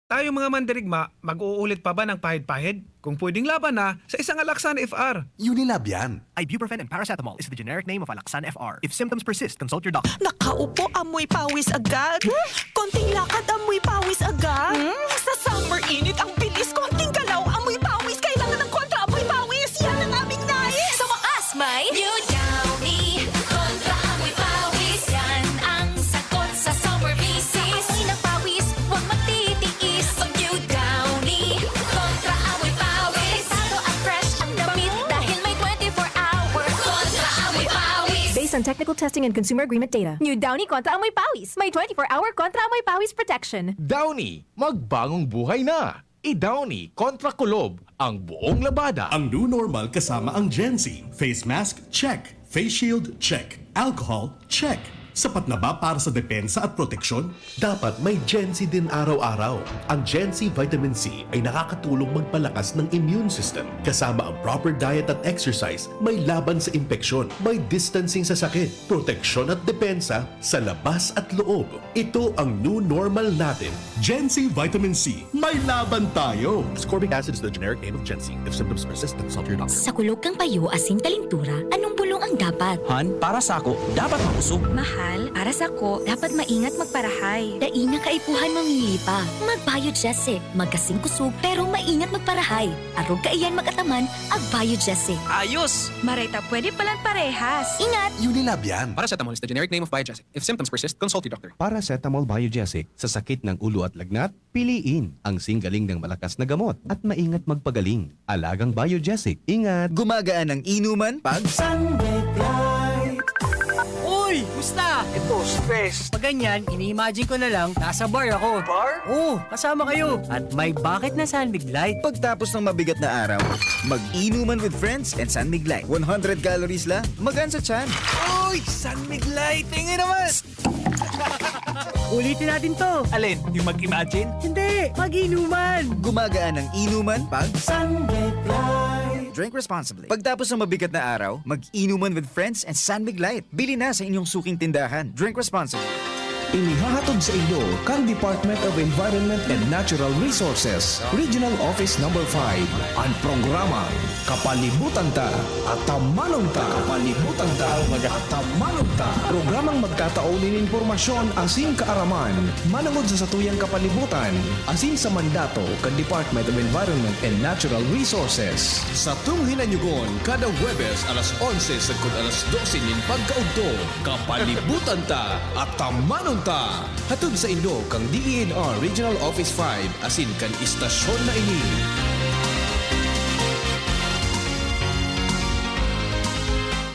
Tayong mga mandirigma, mag-uulit pa ba ng pahid-pahid? Kung pwedeng laban na, sa isang Alaxan F R. Unilab yan. Ibuprofen and paracetamol is the generic name of Alaxan F R. If symptoms persist, consult your doctor. Nakaupo, amoy pawis agad. Konting lakad, amoy pawis agad. Sa summer init, ang bilis. Konting galaw, amoy pawis. Kailangan ng kontra amoy pawis. Yan ang aming nais. Sa wakas, may New Downy Kontra Amoy Pawis. Yan ang sagot sa summer visis. Amoy ng pawis, huwag magtitiis. Mag New Downy Kontra Amoy Pawis. Delikado at fresh ang damit dahil may twenty-four hour Kontra Amoy Pawis. Based on technical testing and consumer agreement data. New Downy Kontra Amoy Pawis. May twenty-four hour Kontra Amoy Pawis protection. Downy, magbagong buhay na. I-Downy Kontra Kulob ang buong labada. Ang new normal kasama ang Gen Z. Face mask, check. Face shield, check. Alcohol, check. Sapat na ba para sa depensa at proteksyon? Dapat may Gen Z din araw-araw. Ang Gen Z Vitamin C ay nakakatulong magpalakas ng immune system. Kasama ang proper diet at exercise, may laban sa impeksyon, may distancing sa sakit, proteksyon at depensa sa labas at loob. Ito ang new normal natin. Gen Z Vitamin C, may laban tayo! Ascorbic acid is the generic name of Gen Z. If symptoms persist, consult your doctor. Sa kulog kang payo asin kalintura, anong bulong ang dapat? Han, para sako, dapat makusog. Mahal, para sako, dapat maingat magparahay. Dai na kaipuhan mamili pa. Mag-Biogesic, magkasing kusog, pero maingat magparahay. Arog kaiyan mag-ataman, ag-Biogesic. Ayos! Maray ta pwede palan parehas. Ingat! Unilab yan! Paracetamol is the generic name of Biogesic. If symptoms persist, consult your doctor. Paracetamol Biogesic. Sa sakit ng ulo at lagnat, piliin ang singgaling ng malakas na gamot at maingat magpagaling. Alagang Biogesic. Ingat! Gumagaan ang inuman pag Sunbit Light. Uy! Musta? Ito, stress. Pag ganyan, ini-imagine ko na lang, nasa bar ako. Bar? Oo, kasama kayo. At may bakit na Sunbit Light. Pagtapos ng mabigat na araw, mag-inuman with friends and Sunbit Light. One hundred calories lang, magaan sa tiyan. Uy! Sunbit Light! Tingin naman! Ulitin natin to. Alin? Yung mag-imagine? Hindi! Mag-inuman! Gumagaan ang inuman pag Sunbit Light. Drink responsibly. Pagtapos ng mabigat na araw, mag-inuman with friends and Sunbit Light. Bili na sa inyong suking tindahan. Drink responsibly. Inihahatod sa inyo kan Department of Environment and Natural Resources, Regional Office Number five, an programang Kapalibutan Ta, Atamanon Ta. Kapalibutan Ta, Atamanon Ta. Programang magtatao nin impormasyon asin kaaraman manongod sa satuyang kapalibutan asin sa mandato kan Department of Environment and Natural Resources. Satong hinanyugon kada Huwebes alas onse sagkod alas dose nin pagkaudto. Kapalibutan Ta, Atamanon Ta. Hatod sa inyo kan D E N R Regional Office five asin kan istasyon na ini.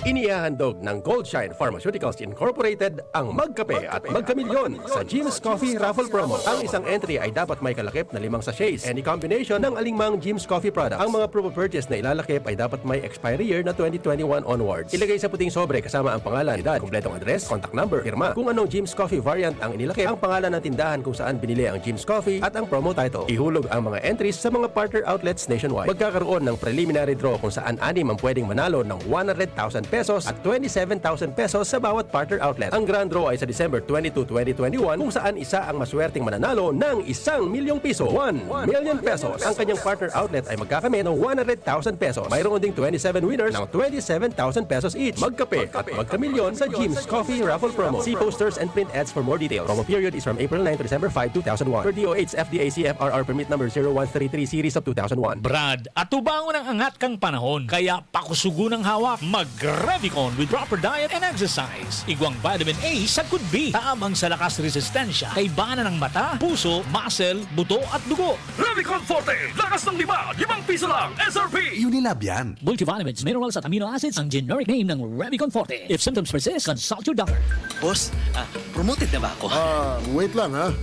Inihahandog ng Goldshine Pharmaceuticals Incorporated ang Magkape at Magkamilyon sa Jim's Coffee Raffle Promo. Ang isang entry ay dapat may kalakip na limang sachets, any combination ng alingmang Jim's Coffee product. Ang mga proof of purchase na ilalakip ay dapat may expiry year na twenty twenty-one onwards. Ilagay sa puting sobre kasama ang pangalan, edad, kompletong address, contact number, pirma. Kung anong Jim's Coffee variant ang inilakip, ang pangalan ng tindahan kung saan binili ang Jim's Coffee at ang promo title. Ihulog ang mga entries sa mga partner outlets nationwide. Magkakaroon ng preliminary draw kung saan anim ang pwedeng manalo ng one hundred thousand pesos at twenty-seven thousand pesos sa bawat partner outlet. Ang grand draw ay sa December twenty-two, twenty twenty-one, kung saan isa ang maswerteng mananalo ng isang milyong piso, one million pesos. Ang kanyang partner outlet ay magkakamit ng one hundred thousand pesos. Mayroon ding twenty-seven winners ng twenty-seven thousand pesos each. Magkape at magkamilyon sa Jim's Coffee Raffle Promo. See posters and print ads for more details. Promo period is from April nine to December five, two thousand one. Per D O H F D A C F R R permit number zero one three three series of two thousand one. Brad, atubangon ang angat kan panahon, kaya pakusugon ang hawak. Mag-Revicon with proper diet and exercise. Igwang vitamin A sagkod B, tabang sa lakas resistensya, kaibanan ng mata, puso, muscle, buto at dugo. Revicon Forte, lakas ng lima, limang piso lang, S R P! Unilab yan. Multivitamins, minerals at amino acids ang generic name ng Revicon Forte. If symptoms persist, consult your doctor. Boss, ah, promoted na ba ako? Ah, wait lang ha.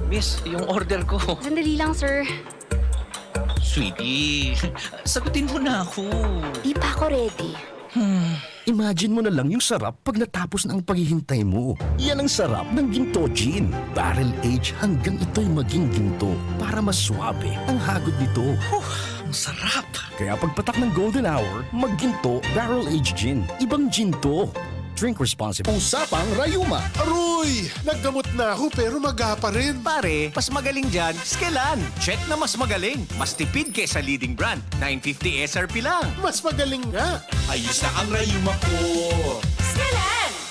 Miss, yung order ko. Sandali lang, sir. Sweetie, sagutin mo na ako. Di pa ako ready. Imagine mo na lang yung sarap pag natapos na ang paghihintay mo. Yan ang sarap ng Ginto Gin. Barrel age hanggang ito'y maging ginto para mas suabe ang hagod nito. Huh, ang sarap! Kaya pagpatak ng golden hour, magginto barrel age gin. Ibang gin to. Drink responsibly. Usapang Rayuma. Aroy! Naggamot na ako pero maga pa rin. Pare, mas magaling dyan, Skelan. Check na mas magaling. Mas tipid kesa leading brand. nine fifty S R P lang. Mas magaling nga. Ayos na ang rayuma ko.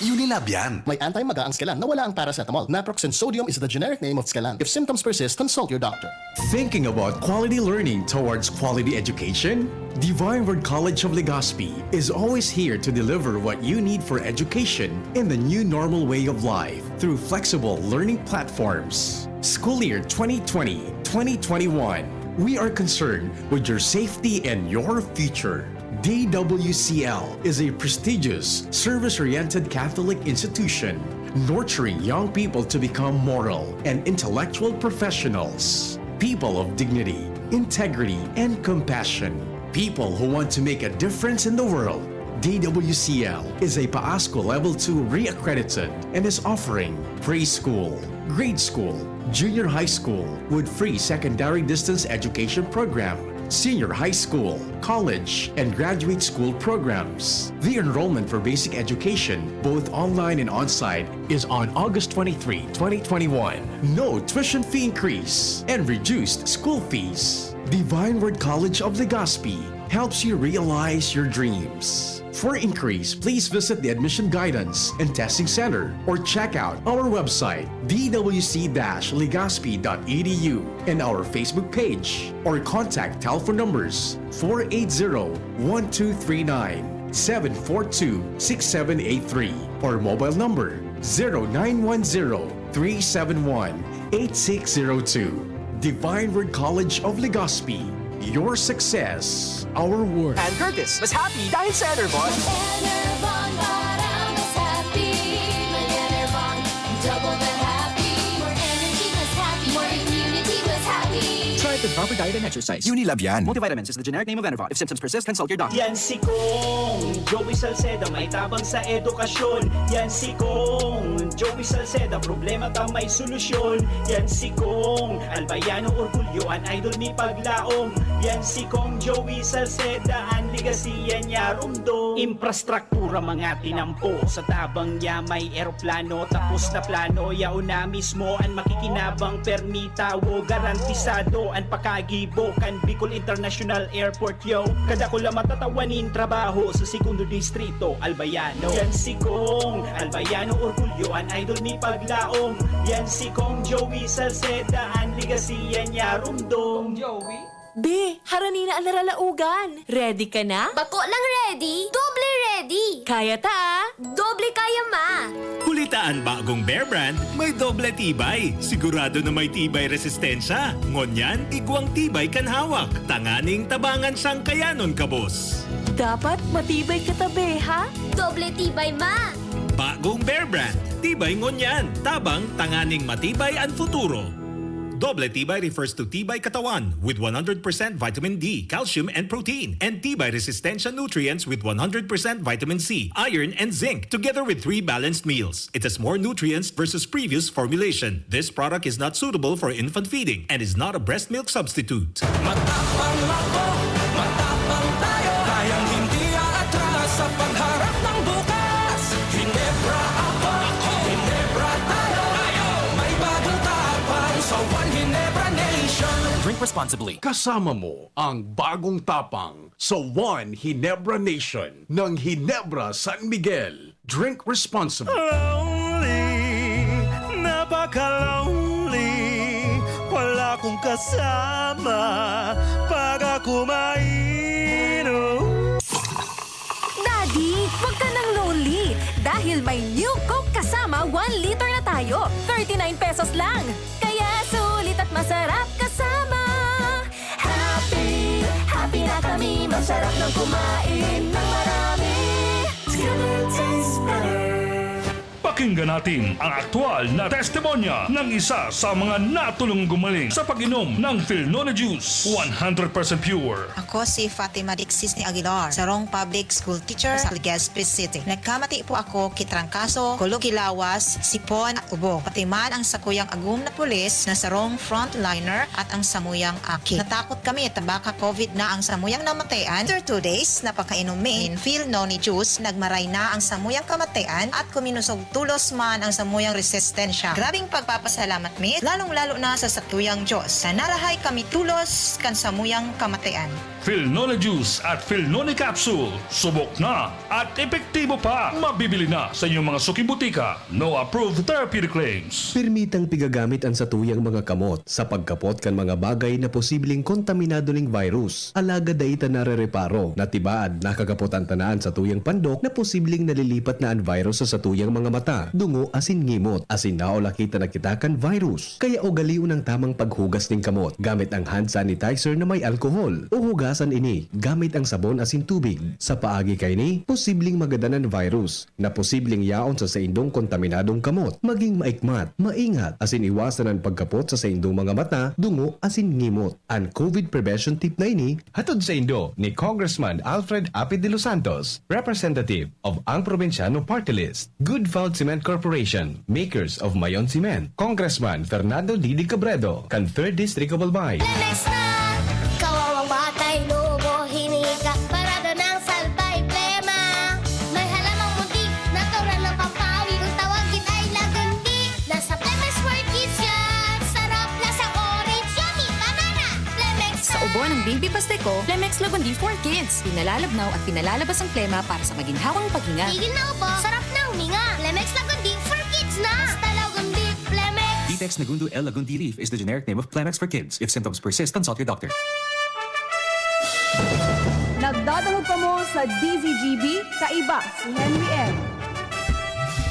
Unilab yan. May anti-maga ang Skelan na wala ang paracetamol. Naproxen sodium is the generic name of Skelan. If symptoms persist, consult your doctor. Thinking about quality learning towards quality education? Divine Word College of Legazpi is always here to deliver what you need for education in the new normal way of life through flexible learning platforms. School year twenty twenty, twenty twenty-one, we are concerned with your safety and your future. D W C L is a prestigious, service oriented Catholic institution nurturing young people to become moral and intellectual professionals, people of dignity, integrity, and compassion, people who want to make a difference in the world. D W C L is a PAASCO Level two re-accredited and is offering preschool, grade school, junior high school with free secondary distance education program, senior high school, college, and graduate school programs. The enrollment for basic education, both online and on-site, is on August twenty-three, twenty twenty-one. No tuition fee increase and reduced school fees. Divine Word College of Legazpi helps you realize your dreams. For inquiries, please visit the Admission Guidance and Testing Center or check out our website, d w c dash legazpi dot e d u, and our Facebook page, or contact telephone numbers four eight zero, one two three nine, seven four two, six seven eight three, or mobile number zero nine one zero, three seven one, eight six zero two. Divine Word College of Legazpi. Your success, our work. And Curtis, mas happy dahil sa Enervon. Enervon para mas happy. May Enervon, double the happy. More energy, mas happy. More immunity, mas happy. Try the proper diet and exercise. Unilab yan. Multivitamins is the generic name of Enervon. If symptoms persist, consult your doctor. Yan si Kong Joey Salceda, may tabang sa edukasyon. Yan si Kong Joey Salceda, problema ta may solusyon. Yan si Kong Albayano Orgulyo, an idol mi paglaom. Yan si Kong Joey Salceda, an legacy yan niya rumdom. Infrastruktura mga tinampo, sa tabang niya may eroplano. Tapos na plano, yaon na mismo an makikinabang permita. Tawo, garantisado an pakagibo kan Bicol International Airport, yo. Kadakula matatawa nin trabaho sa segundo distrito, Albayano. Yan si Kong Albayano, orgulyo an idol mi paglaom. Yan si Kong Joey Salceda, an legacy yan niya rumdom. Joey? Be, harani na an naralaogan. Ready ka na? Bako lang ready, doble ready. Kaya ta, ah. Doble kaya ma. Huli ta an bagong Bear Brand may doble tibay. Sigurado na may tibay resistensya. Ngunyan, igwang tibay kan hawak. Tanganing tabangan siyang kayanon kabos. Dapat matibay ka tabi, ha? Doble tibay, ma! Bagong Bear Brand. Tibay ngunyan. Tabang tanganing matibay an futuro. Doble Tibay refers to Tibay Katawan with one hundred percent vitamin D, calcium, and protein, and Tibay Resistensya nutrients with one hundred percent vitamin C, iron, and zinc, together with three balanced meals. It has more nutrients versus previous formulation. This product is not suitable for infant feeding and is not a breast milk substitute. Matapang ako, matapang tayo. Kayang hindi aatras sa pagharap ng bukas. Hinebra ako, Hinebra tayo. May bagong tapang sa One Hinebra Nation. Drink responsibly. Kasama mo ang bagong tapang sa One Hinebra Nation ng Hinebra San Miguel. Drink responsibly. Lonely, napaka-lonely. Wala kong kasama pag ako mainom. Daddy, wag ka nang lonely dahil may New Coke kasama one liter na tayo. Thirty-nine pesos lang. Kaya sulit at masarap kasama. Happy, happy na kami. Masarap ng kumain ng marami. Together tastes better. Pakinggan natin ang aktual na testimonya ng isa sa mga natulong gumaling sa pag-inom ng Filnone Juice, one hundred percent pure. Ako si Fatima Dixis ni Aguilar, sarong public school teacher sa Legazpi City. Nagkamati po ako ki trangkaso, kulog ki lawas, sipon at ubo. Pati man ang sakuyang agom na pulis na sarong frontliner at ang samuyang aki. Natakot kami ta baka COVID na ang samuyang namatayan. After two days na pagkainom mi nin Filnone juice, nagmaray na ang samuyang kamatayan at kuminusog tulos man ang samuyang resistensya. Grabing pagpapasalamat mi, lalong-lalo na sa satuyang Diyos, na narahay kami tulos kan samuyang kamatayan. Filnone Juice at Filnone Capsule, subok na at epektibo pa. Mabibili na sa inyong mga suking butika. No approved therapeutic claims. Permitang pigagamit an satuyang mga kamot sa pagkapot kan mga bagay na posibleng kontaminado ning virus. Alagad dai ta narereparo na tibaad nakakapot an tanan satuyang pandok na posibleng nalilipat na an virus sa satuyang mga mata, dungo asin ngimot, asin naulaki ta na kita kan virus. Kaya ugalion ang tamang paghugas ning kamot gamit ang hand sanitizer na may alkohol, o hugasan ini gamit ang sabon asin tubig. Sa paagi kaini, posibleng magadan an virus na posibleng yaon sa saindong kontaminadong kamot. Maging maikmat, maingat, asin iwasan an pagkapot sa saindong mga mata, dungo, asin ngimot. An COVID prevention tip na ini, hatod saindo ni Congressman Alfred Api de los Santos, representative of Ang Probinsyano Party List. Good Food Cement Corporation, makers of Mayon Cement. Congressman Fernando Didi Cabredo, kan Third District of Albay. Lemex na! Kawawang batay, lubo, hinika, parada ng salbay, plema. May halamang muntik, natural na pampawi. Kung tawagin ay lagundi, nasa Lemex for Kids yan. Sarap, lasang orange, yummy, banana. Lemex Sa ubo ng Baby Pasteco, Lemex Lagundi for Kids. Pinalalabnaw at pinalalabas ang plema para sa maginhawang paghinga. Tigil na ubo, sarap na huminga. Lemex Lagundi for Kids na! Basta Lagundi, Lemex! Vitex Nagundo L Lagundi Leaf is the generic name of Plemex for kids. If symptoms persist, consult your doctor. Nagdadalog kamo sa D Z G B, kaiba si Henry M.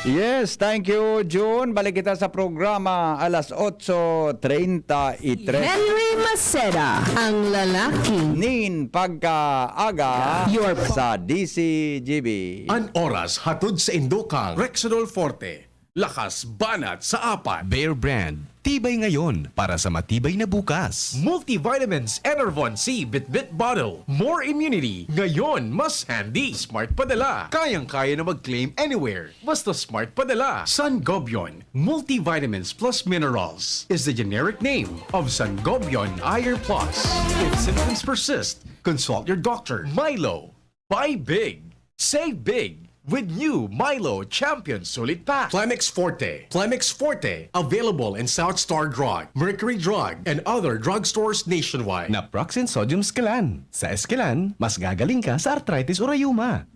Yes, thank you, June. Balik kita sa programa alas otso treinta y tres. Henry Maceda, ang lalaking Nin pagkaaga Your sa D C G B. An oras hatod sa indokang Rexidol Forte. Lakas banat sa apat. Bear Brand. Tibay ngayon para sa matibay na bukas. Multivitamins Enervon C Bitbit Bottle. More immunity. Ngayon, mas handy. Smart padala. Kayang-kaya na mag-claim anywhere. Basta smart padala. Sangobion. Multivitamins plus minerals is the generic name of Sangobion Iron Plus. If symptoms persist, consult your doctor. Milo. Buy big. Save big. With new Milo Champion Sulit Pack. Plemex Forte. Plemex Forte. Available in South Star Drug, Mercury Drug, and other drugstores nationwide. Naproxen Sodium Esquilan. Sa Esquilan, mas gagaling ka sa arthritis o rayuma.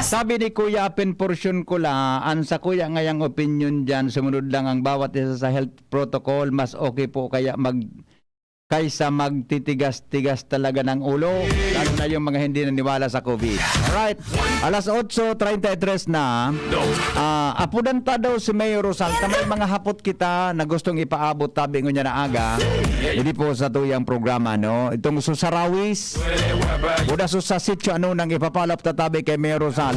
Sabi ni Kuya Apen, portion ko la, an sakuya ngayang opinion diyan, sumunod lang ang bawat isa sa health protocol, mas okay po kaya mag-, kaysa magtitigas-tigas talaga ng ulo. Lalo na yung mga hindi naniwala sa COVID. Alright, alas otso treinta y tres na. Ah, apodan ta daw si Mayor Rosal. Ta may mga hapot kita na gustong ipaabot tabi ngunyan na aga. Hindi po sa tuyang programa, no? Itong susarawis, buda sa sitio, ano nang ipapalap tatabi kay Mayor Rosal.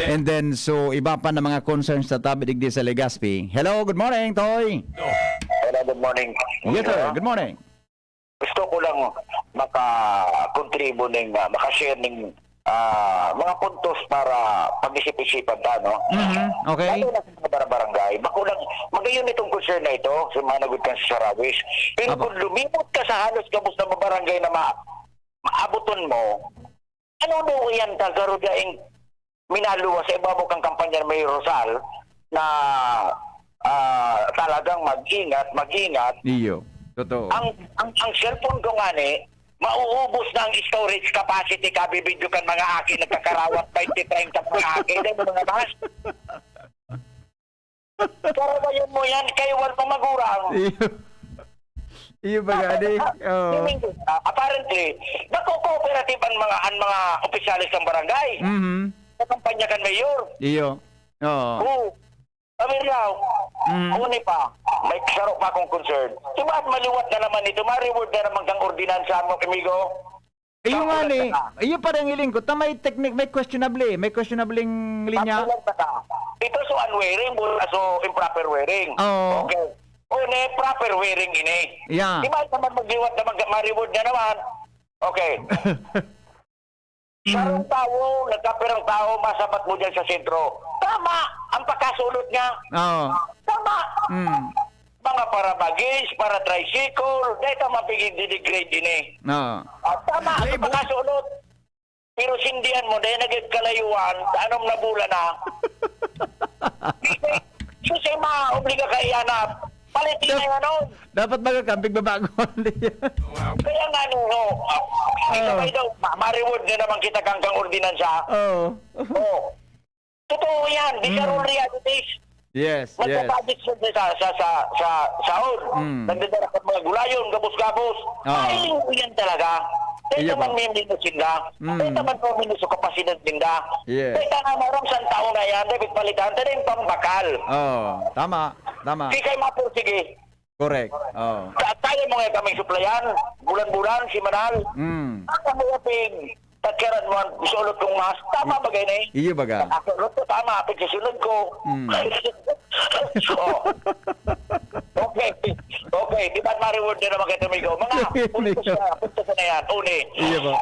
And then, so, iba pa na mga concerns tatabi digdi sa Legazpi. Hello, good morning, Toy. Hello, good morning. Yes, sir. Good morning. Gusto ko lang makakontribu ning, ah, makashare ning, ah, mga puntos para pag-isip-isipan ta, no? Mhm. Okay. Lalo na sa mga barangay. Bako lang, magayon itong concern na ito, sa mga nagod kan sa Sarawis. Pero Apo. Kung lumibot ka sa halos gabos na mga barangay na ma maabuton mo, ano daw yan ta, garo daing minaluwas sa ibabaw kang kampanya ni Mayor Rosal na, ah, talagang mag-ingat, mag-ingat. Iyo. Totoo. Ang, ang, ang cellphone ko nga ni, mauubos na ang storage capacity, kabibidyo kan mga aki, nagkakarawat, twenty, treinta mga aki, dahil mga mas. Karawayon mo yan, kayo wal mong magurang. Iyo. Iyo ba gani? Oo. Meaning, ah, apparently, nagko-cooperative ang mga, ang mga opisyales ng barangay. Mhm. Sa kampanya kan mayor. Iyo. Oo. Oo. Sabi niya, Mm. Uni pa, may saro pa akong concern. Di ba maliwat na naman ito? Ma-reward na naman kang ordinansa mo, amigo? Iyo nga Kakulang ni. ka na. Iyo pa rin hiling ko. Ta may technique, may questionable, may questionable linya. Kakulang ka na. Ito so unwearing, mura so improper wearing. Oo. Okay. Uni, proper wearing ini. Yeah. Di ba naman magliwat na mag- ma-reward na naman? Okay. Sarong tawo, nagkapirang tawo, masabat mo dyan sa sentro. Tama ang pagkasulot niya. Oo. Tama. Mm. Mga para bagis, para tricycle, dahil tama pigdidegrade din eh. Oo. Ah, tama ang pagkasulot. Pero sindihan mo, dahil nagkalayuan, sa anom na bulan na. Susay ma, obliga ka iyanap. Palitin na yan, oh. Dapat baga kang pigbabagon. Kaya nga, no, no. Ikaw Oo. ay daw, ma- ma-reward na naman kita kang kang ordinansa. Oo. Oh. Totoo yan. These are all realities. Yes, yes. Nagpapadis sa sa sa sa sa saon. Mm. Nagdadara ka mga gulayon, gabos-gabos. Oo. Ay, yan talaga. Kaya Iya naman ba? may minus sinda. Mm. Kaya naman may minus sa kapasidad ninda. Yes. Kaya nga maram sa taon na yan, dapat palitan, tayo yung pambakal. Oo, tama, tama. Di kayo mapursige. Correct. Oo. Sa tayo mo nga kaming suplayan, bulan-bulan, simanal. Mm. Ang mga pig, takiran mo ang sulot kong mas, tama ba gani? Iyo baga. Ang sulot ko, tama, apit sa sulot ko. Mm. Oh. Okay. Okay, di ba ma-reward na naman kita, amigo? Mga puntos na, puntos na yan. Uni. Iyo ba?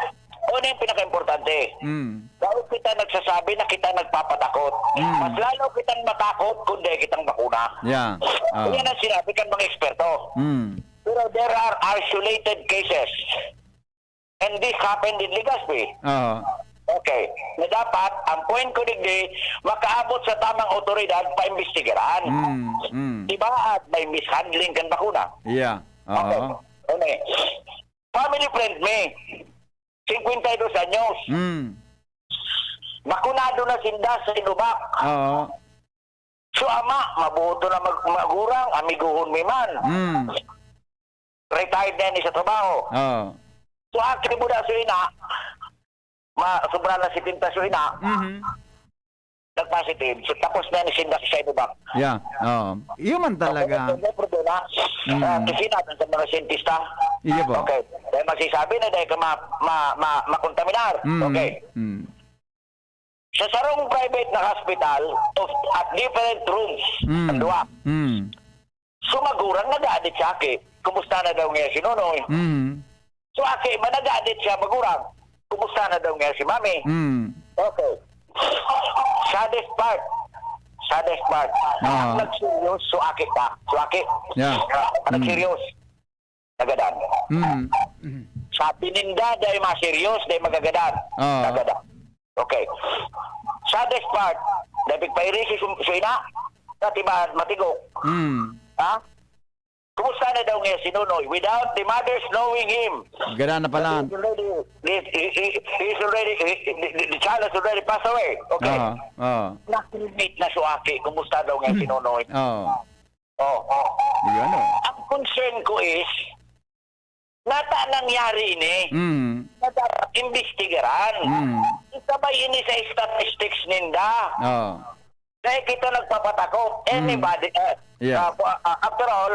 Uni yung pinaka-importante. Mm. Daw kita nagsasabi na kita nagpapatakot. Mm. Mas lalo kitang matakot kung di kitang bakuna. Yeah. Ah. Yan ang sinabi kan mga eksperto. Mm. Pero there are isolated cases. And this happened in Legazpi. Oo. Okay. Na dapat, ang point ko digdi, makaabot sa tamang otoridad, paimbestigaran. Mm. Mm. Di ba? At may mishandling kan bakuna. Yeah. Okay. Oo. Ano eh? Family friend mi, singkwenta y dos anyos. Mm. Bakunado na sinda sa Sinovac. Oo. So ama, mabuto na mag magurang, amiguhon mi man. Mm. Retired na ni sa trabaho. Oo. So aki mo na so ina, ma sobra na setenta so ina, Mhm. nag-positive. So tapos na ni sinda sa Sinovac. Yeah. Oo. Iyo man talaga. Okay, may problema. Mm. Ah, kasi natin sa mga siyentista. Iyo po. Okay. Dahil magsisabi na dahil ka ma, ma, ma, makontaminar. Mm. Okay. Mm. Sa sarong private na hospital of, at different rooms, Mm. ang duwa. Mm. So magurang nagaadit sa aki. Kumusta na daw ngayon si Nonoy? Mm. So aki, managadit siya magurang. Kumusta na daw ngayon si Mami? Mm. Okay. Saddest part. Saddest part. Ah. Nagseryos, so aki ka. So aki. Yeah. Nagseryos. Nagadan. Mm. Sabi ninda, dahil maseryos, dahil magagadan. Ah. Nagadan. Okay. Saddest part, dahil pigpairisi su, su ina, katibahan, matigok. Mm. Ha? Kumusta na daw ngayon si Nonoy? Without the mother's knowing him. Gada na pala. He's already, he, he, he, he's already, he, the, the, the child has already passed away. Okay. Ah, ah. Nakilimit na si aki. Kumusta daw ngayon si Nonoy? Oh. Oh, oh. Yun, oh. Ang concern ko is, Nata nangyari ini Mm. na dapat imbestigaran. Mm. Isabay ini sa statistics ninda. Oh. Kaya kita nagpapatakot. Mm. Anybody, eh, Yeah. ah, ah, ah, after all,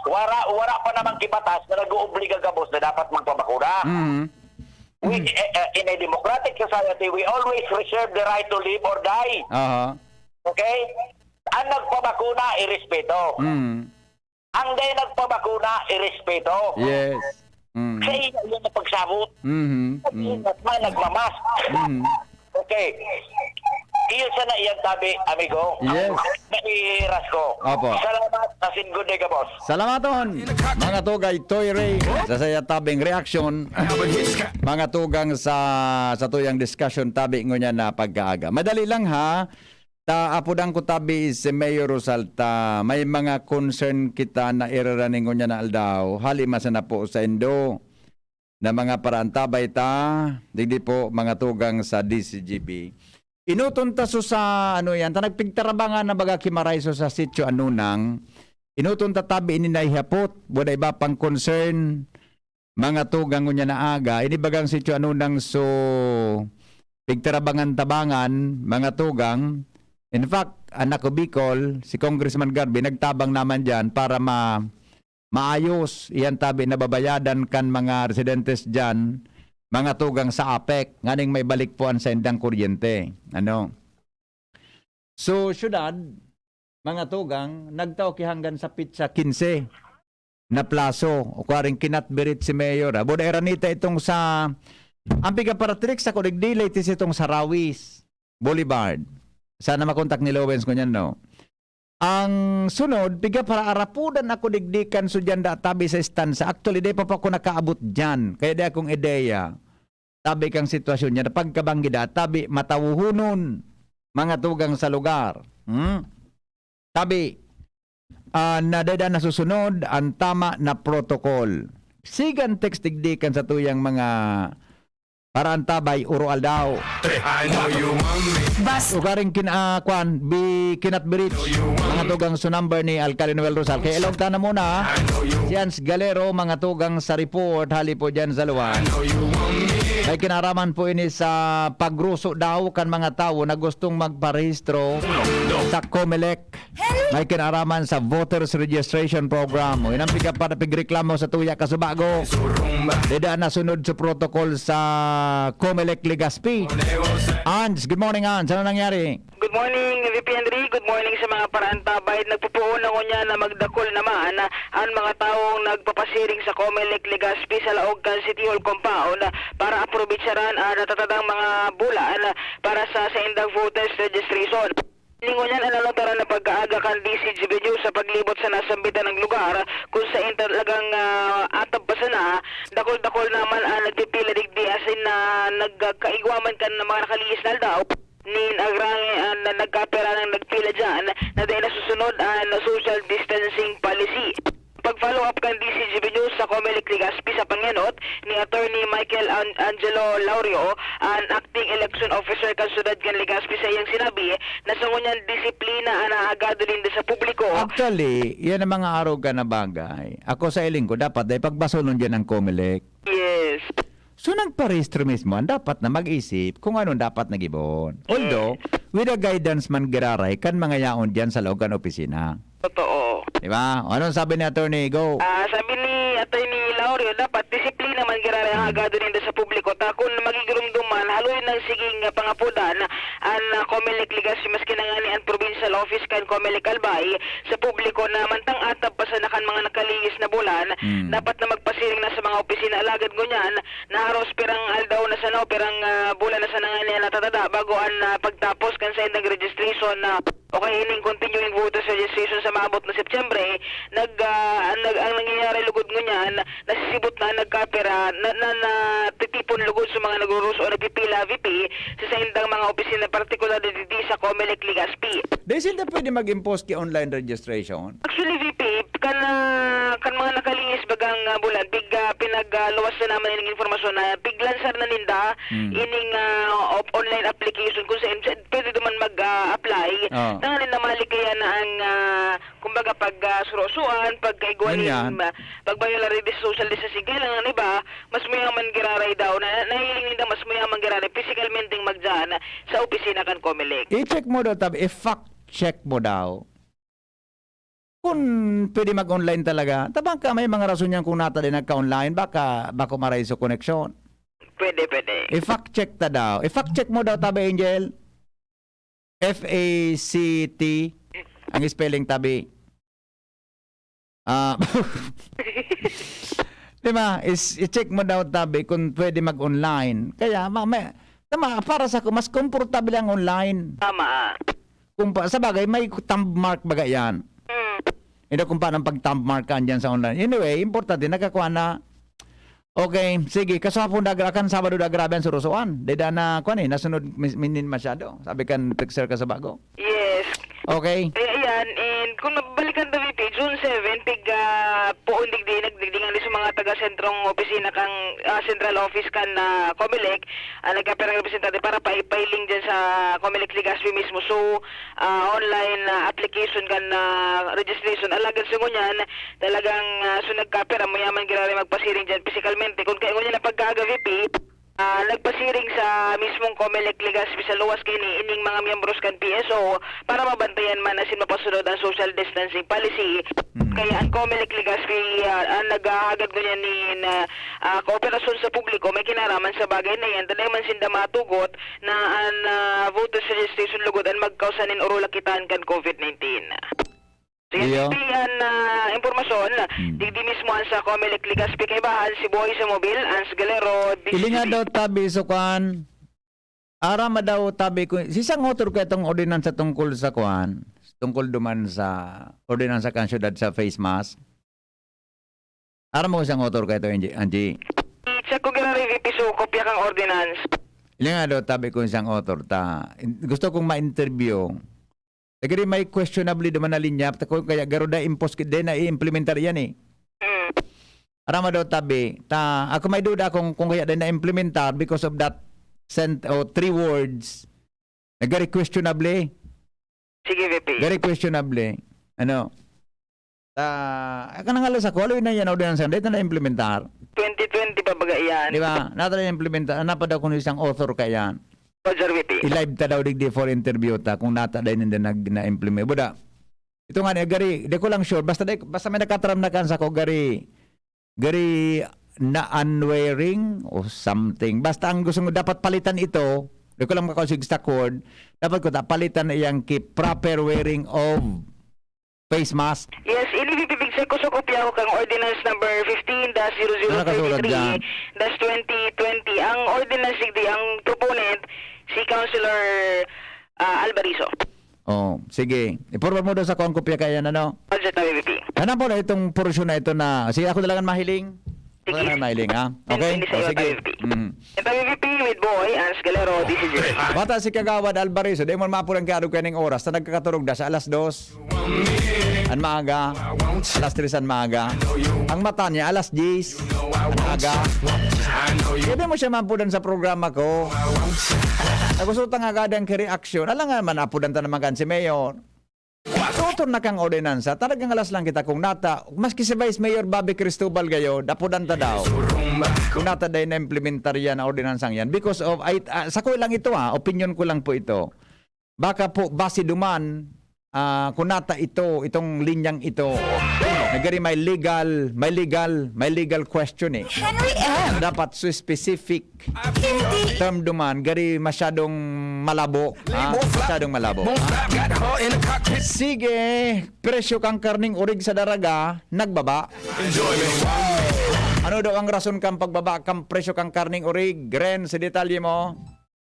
wara, wara pa namang kibatas na nag-oobliga gabos na dapat magpabakuna. Mm. We, Mm. eh, eh, in a democratic society, we always reserve the right to live or die. Aha. Okay? Ang nagpabakuna, irespeto. Mm. Ang dai nagpabakuna, irespeto. Yes. Mm. Sa iya, yan ang pagsabot. Mhm, mm. Nag-ingat na, nagmamask. Mm. Okay. Iyo sana iyang tabi, amigo. Yes. Ang naiiras ko. Opo. Salamat, as in good day ka, boss. Salamaton, mga tugay, Toy Ray, sa saya tabing reaksyon, mga tugang sa, sa tuyang discussion, tabi ngunyan na pagkaaga. Madali lang, ha? Ta, apodan ko tabi si Mayor Rosal ta may mga concern kita na iraraning ngunyan na aldaw, hali man sana po saindo na mga paraantabay ta, digdi po mga tugang sa D C G B. Enoton ta so sa, ano yan, ta nagpigtarabangan na baga ki Maray so sa Sitio Anunang. Enoton ta tabi ini na ihapot, wala iba pang concern, mga tugang ngunyan na aga, ini bagang Sitio Anunang so pigtarabangan-tabangan, mga tugang. In fact, an Ako Bicol, si Congressman Garvey, nagtabang naman diyan para ma-, maayos iyan tabi na babayadan kan mga residentes diyan, mga tugang sa APEC, nganing maibalik po an saindang kuryente. Ano? So, syudad, mga tugang, nagtao ki hanggan sa petsa kinse na plaso, o kuwaring kinatbirit si Mayor. Abo, dai ranita itong sa, ang pigaparatirik sa kuligdi, latest itong sa Rawis Boulevard. Sana makontak ni Lowens ngunyan, no? Ang sunod, pigapararapudan ako digdi kan sudyanda tabi sa estansa. Actually, dai pa, pa ako nakaabot diyan. Kaya dai akong ideya. Tabi kang sitwasyon niya, pagkabanggida, tabi matawohonon, mga tugang sa lugar. Hmm? Tabi, ah, na dada nasusunod ang tama na protocol. Sigan text digdi kan sa tuyang mga paraantabay, uro aldaw. Bas. Ugaring kin-, ah, kwan, bi-, kinatbirit, mga tugang sa number ni Alcalde Noel Rosal. Kaya ilog ta na muna, si Hans Galero, mga tugang sa report, hali po dyan sa luwan. May kinaraman po ini sa pagruso daw kan mga tawo na gustong magparehistro sa Comelec. May kinaraman sa Voters Registration Program. O, inang pigapara-, pigreklamo sa tuya kasubago. Dida na sunod sa protocol sa Comelec Legazpi. Ans, good morning, Ans. Ano nangyari? Good morning, V P Henry. Good morning sa mga paraantabay. Nagpupuon na ngunyan na magdakul naman an mga taong nagpapasiring sa Comelec Legazpi sa laog kan City Hall compound para aprobetsaran an natatadang mga bulan para sa saindang voters registration. Ngunyan an nalutaran na pagkaaga kan D C G B News sa paglibot sa nasambitan na lugar, kung sain talagang, ah, atab pa sana, dakul-dakul naman an nagpipila digdi, asin na nagkaigwa man kan mga nakalihis na aldaw. Nin agrang, ah, na nagkapira nang nagpila diyan na dai nasusunod an social distancing policy. Pag-follow up kan D C G B News sa Comelec Legazpi sa pangenot ni Attorney Michael An-, Angelo Laurio, an acting election officer kan syudad kan Legazpi, sa iyang sinabi na sa ngunyan disiplina an naagado ninda sa publiko. Actually, yan ang mga arogan na bagay. Ako sa iling ko, dapat dai pagbasolon diyan ang Comelec. Yes. So, nagparehistro mismo, ang dapat na mag-isip kung anong dapat na gibon. Although, with the guidance man giraray kan mga yaon diyan sa laog kan opisina. Totoo. Di ba? O, anong sabi ni Attorney? Go. Ah, sabi ni Attorney Laurio, dapat disiplina man giraray ang agado ninda sa publiko. Ta kun magigirumdom man, haloy nang siging, ah, pangapodan an, ah, Comelec Legazpi, maski na ngani an provincial office kan Comelec Albay sa publiko na mantang atab pa sana kan mga nakalihis na bulan, Mm. dapat na magpasiring na sa mga opisina. Alagad ngunyan, naharos pirang aldaw na sana o pirang, ah, bulan na sana ngani an natatada bago an, ah, pagtapos kan saindang registration na o kaya ining continuing voters registration sa maabot na Setyembre, nag, ah, ang, nag-, ang nangyayari lugod ngunyan, nasisibot na ang nagkapira, na, na, natitipon lugod sa mga nagruruso o nagpipila, V P, sa saindang mga opisina, partikular na digdi sa Comelec Legazpi. Di sila pwede mag-impose ki online registration? Actually, V P, kan, ah, kan mga nakalihis bagang, ah, bulan, pig, ah, pinag, ah, luwas na naman ining informasyon na piglansar na ninda Mm. ining, ah, op-, online application kung saan, saan pwede duman mag, ah, apply. Oh. Tanganing na malikayan na ang, ah, kumbaga, Pag, pag, ah, surosuan, pagkaigwa nin, Ngunyan. ma-, pagbayolar nin social distancing. Kaya lang ang iba, mas mayaman giraray daw, na, nahiling ninda mas mayaman giraray, physicalmente magdiyan sa opisina kan Comelec. I-check mo daw, tabi, i-fact check mo daw. Kung pwede mag-online talaga, tabang ka, may mga rason yan kung nata din nagka-online, baka bako maray sa koneksyon. Pwede, pwede. I-fact check ta daw. I-fact check mo daw, tabi, Angel. F A C T, ang spelling, tabi. Ah, di ba? Is, i-check mo daw, tabi, kung pwede mag-online. Kaya, ma-, may, tama, para sa ko, mas komportable ang online. Tama. Kung pa, sa bagay, may thumb mark baga yan. Mm. Hindi kung paano ang pag-thumb mark ka andyan sa online. Anyway, importante, nakakuha na. Okay, sige. Kaso hapon dagra kan Sabado dagrabe ang surusuan. Deda na, kwan eh, nasunod mis-, minin masyado. Sabi kan texter ka sa bago. Yes. Okay. Kaya yan, and kung mabalikan ta, V P, June seven, pig, ah, poon digdi, nagdigdi nga ni sa mga taga-sentrong opisina kang, ah, central office kan, ah, Comelec, ah, nagkapirang representante para pa-, pahiling dyan sa Comelec Legazpi mismo. So, ah, online, ah, application kan, ah, registration. Alagad sa ngunyan, talagang, ah, so nagkapira, mayaman giraray magpasiring dyan physikalmente. Kung kaya ngunyan na pagkaaga, V P, ah, nagpasiring sa mismong Comelec Legazpi sa luwas kaini, ining mga miyembros kan P S O para mabantayan man asin mapasunod ang social distancing policy. Mm. Kaya ang Comelec Legazpi, ah, ang naghahagad ngunyan nin, ah, ah, kooperasyon sa publiko, may kinaraman sa bagay na yan. Dahil man sinda matugot na an, ah, voters registration lugod an magkausa nin orolak kitaan kan COVID nineteen. So, yan Iyo. Digdi an, ah, impormasyon. Hmm. Digdi mismo an sa Comelec Legazpi kaibahan, si Boy sa Mobil, Ans Galero, Ilinga D C G B. Daw tabi, sukan. Aram daw tabi ko, si isang author ko itong ordinansa tungkol sa kuan, tungkol duman sa ordinansa kan syudad sa face mask. Aram mo isang author ka ito, Angie? Angie? I-check ko giraray, V P, so kopya kang ordinance. Ilinga daw, tabi ko isang author ta. In-, gusto kong ma-interview. Lagi rin may questionably duman na linya, ta ko kaya garo da impos ki-, di na i-implementar yan eh. Mm. Aram mo daw, tabi, ta, ako may duda kung, kung kaya di na implementar because of that sent, o three words. Nagari questionably. Sige, V P. Very questionable. Ano? Ah, kanang alas ako, aloy na yan, ordinansa, dahil na na-implementar. Twenty twenty pa baga iyan. Di ba? Nata na implementar, napa daw kung isang author ka yan. Roger, V P. I-live ta daw digdi for interview ta, kung nata dahil hindi nag, na-implement. Buda, ito nga, ni gari, di ko lang sure. Basta, di, basta may nakataram na kan sa ko, gari, gari na unwearing o something. Basta ang gusto mo, dapat palitan ito. Di ko lang makausig sa chord. Dapat ko ta-, palitan na iyang ki proper wearing of face mask. Yes, ini bibibigsa ko sa kopya ko kang Ordinance Number fifteen dash zero zero thirty-three dash twenty twenty. Ano nakasulat dyan? Ang ordinance digdi, ang proponent, si Councilor, ah, Alvarizo. Oh, sige. I-forward mo daw sa kuwang kopya kaya, ano? Budget na, V P. Ano po na itong portion na ito na, sige, ako talagang mahiling. Sige. Ako na mahiling, ha? Okay? Hindi sa Oh, iyo, sige. V P. Mm. Ito, V P, with Boy, Ans Galero, D C G. Bata si Kagawad Alvarizo, di mo mapulang kaya kaning oras na nagkakaturog na sa alas dos. An maaga, alas tres an maaga. Ang mata niya, alas diyes an aga. Pwede mo siya mapudan sa programa ko. Ako, suta nga agad ang reaction. Alangan man, apudan ta naman kan si Mayor. Tutor na kang ordinansa. Talagang alas lang kita kung nata. Maski si Vice Mayor Bobby Cristobal gayo, apudan ta daw. Kung nata dahil na-implementar yan, ang ordinansang yan. Because of, ay, ah, sa ko lang ito, ah, opinion ko lang po ito. Baka po, base duman, ah, kung nata ito, itong linyang ito, nagari may legal, may legal, may legal question eh. Henry M. Dapat so specific Hindi. term duman, gari masyadong malabo. Ah, masyadong malabo. Ah. Sige, presyo kang karning urig sa daraga, nagbaba. Ano daw ang rason kang pagbaba kang presyo kang karning urig? Ren, sa detalye mo.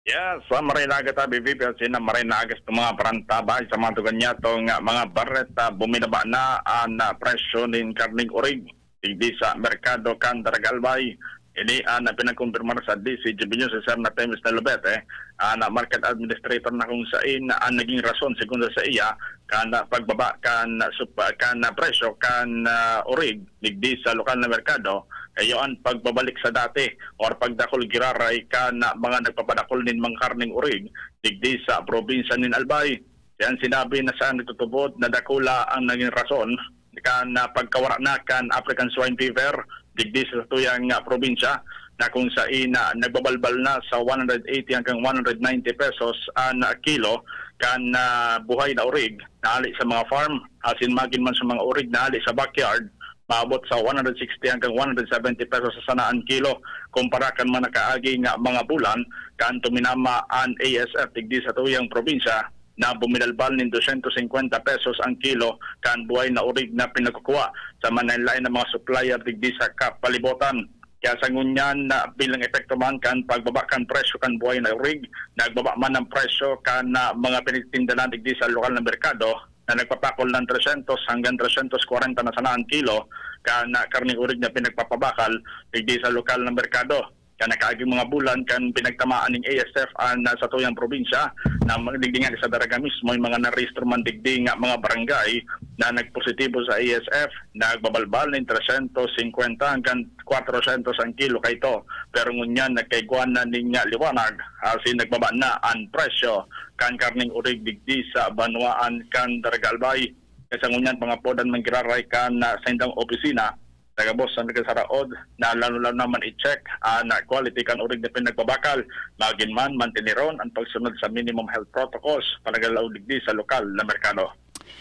Yes, sa Marinaga ta, B B P, at sina Marinaga sa mga parantabay, sa mga tugan niya, to nga mga bareta, buminaba na ang, ah, presyo nin karning urig digdi sa merkado kan Daraga Albay. Ini ang, ah, pinagkumpirmar sa D C G B News si Sir Natemis Nalubete, ah, na market administrator, na kung sain ang naging rason, segun sa iya, kan, ah, pagbaba kan, ah, sup-, kan, ah, presyo kan, ah, urig digdi sa lokal na merkado, kayo ang pagbabalik sa dati or pagdakul giraray kan mga nagpapadakul nin mga karneng urig digdi sa probinsya nin Albay. Yan sinabi na siya nagtutubod na dakula ang naging rason kan, ah, pagkawara na kan African Swine Fever digdi sa satuyang, ah, probinsya, na kung sain na nagbabalbal na sa one hundred eighty hanggang one hundred ninety pesos an, ah, kilo kan, ah, buhay na orig na hali sa mga farm, asin magin man sa mga orig na hali sa backyard, maabot sa one hundred sixty hanggang one hundred seventy pesos sa sana an kilo, kumpara kan mga nakaagi nga mga bulan kan tuminama an A S F digdi sa tuyang probinsya na bumilalbal nin dosyentos singkwenta pesos ang kilo kan buhay na orig na pinagkukuha sa manlaen-laen na mga supplier digdi sa kapalibotan. Kaya sa ngunyan na bilang epekto man kan pagbaba kan presyo kan buhay na orig, nagbaba man ang presyo kan, ah, mga pinagtindahan digdi sa lokal na merkado na nagpapakol ng tresyentos hanggang tresyentos kwarenta na sana ang kilo kan, ah, karneng orig na pinagpapabakal digdi sa lokal na merkado. Kan nakaaging mga bulan kan pinagtamaan ning A S F an, ah, satuyang probinsya na magdigdi nga sa Daraga mismo, yung mga narehistro man digdi nga mga barangay na nagpositibo sa A S F, nagbabalbal nin tresyentos singkwenta hanggang kwatrosyentos ang kilo kaito. Pero ngunyan nagkaigwa na ning, ah, liwanag, asin nagbaba na an presyo kan karneng orig digdi sa banwaan kan Daraga Albay. Kaya sa ngunyan, pangapodan man giraray kan, ah, saindang opisina, tagabos sa nagkasaraod na lalo-lalo naman i-check an, ah, quality kan orig na pinagbabakal. Magin man, manteneron ang pagsunod sa minimum health protocols, panagalaog digdi sa lokal na merkado.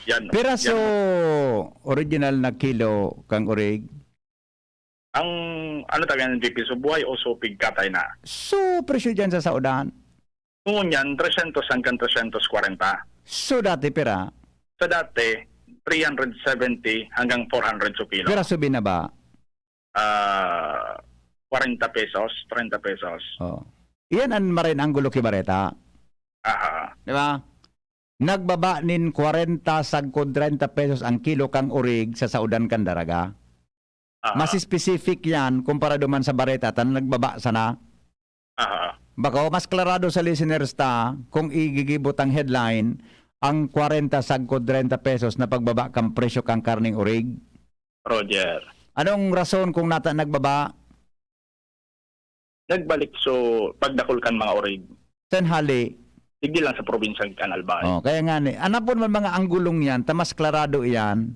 Yan. Piraso Yan. Original na kilo kang orig? Ang, ano tawag yan, V P? So, buhay o so, pigkatay na? So, presyo dyan sa saudan? Ngunyan, tresyentos hanggang tresyentos kwarenta. So, dati pira? Sa dati, three hundred seventy hanggang four hundred so kilo. Piraso binaba? Ah, kwarenta pesos, treinta pesos. Oh. Iyan ang maray na anggulo ki Bareta. Aha. Di ba? Nagbaba nin kwarenta sagkod treinta pesos ang kilo kang orig sa saudan kan Daraga. Aha. Mas specific yan kumpara duman sa Bareta, ta nagbaba sana. Aha. Bako, mas klarado sa listeners ta kung igigibot ang headline, ang kwarenta sagkod treinta pesos na pagbaba kan presyo kan karneng orig. Roger. Anong rason kung nata nagbaba? Nagbalik so pagdakul kan mga orig. Tanghali. Digdi lang sa probinsyang kan Albay. Oh, kaya nga ni, anapon man mga anggulong yan, ta mas klarado iyan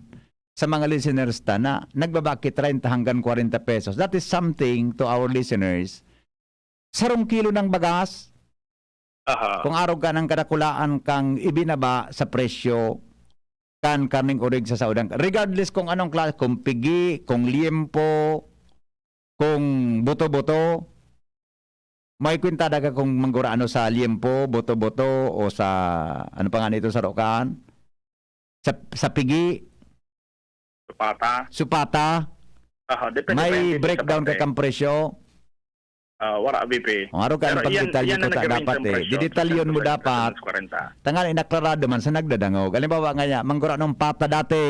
sa mga listeners ta na nagbaba ki treinta hanggang kwarenta pesos. That is something to our listeners. Sarong kilo ng bagas, Aha. kung arog ka ng kadakulaan kang ibinaba sa presyo kan karneng orig sa saudan. Regardless kung anong klase, kung pigi, kung liempo, kung buto-buto, may kwintada ka kung manggurano sa liempo, buto-buto, o sa, ano pa nga nito, sa rokaan? Sa, sa pigi? Supata. Supata? Aha, depende May pa yan, depende sa breakdown ka parte. Kang presyo? Ah, wala, V P. Ang araw ka Pero ang iyan, pagdetalye iyan ko ang ta nagre-range dapat ang eh. presyo, Didetalyon mo tresyentos dapat. Tresyentos kwarenta. Tangan inaklarado man sa nagdadangog. Halimbawa nga niya, manggurano ng pata dati.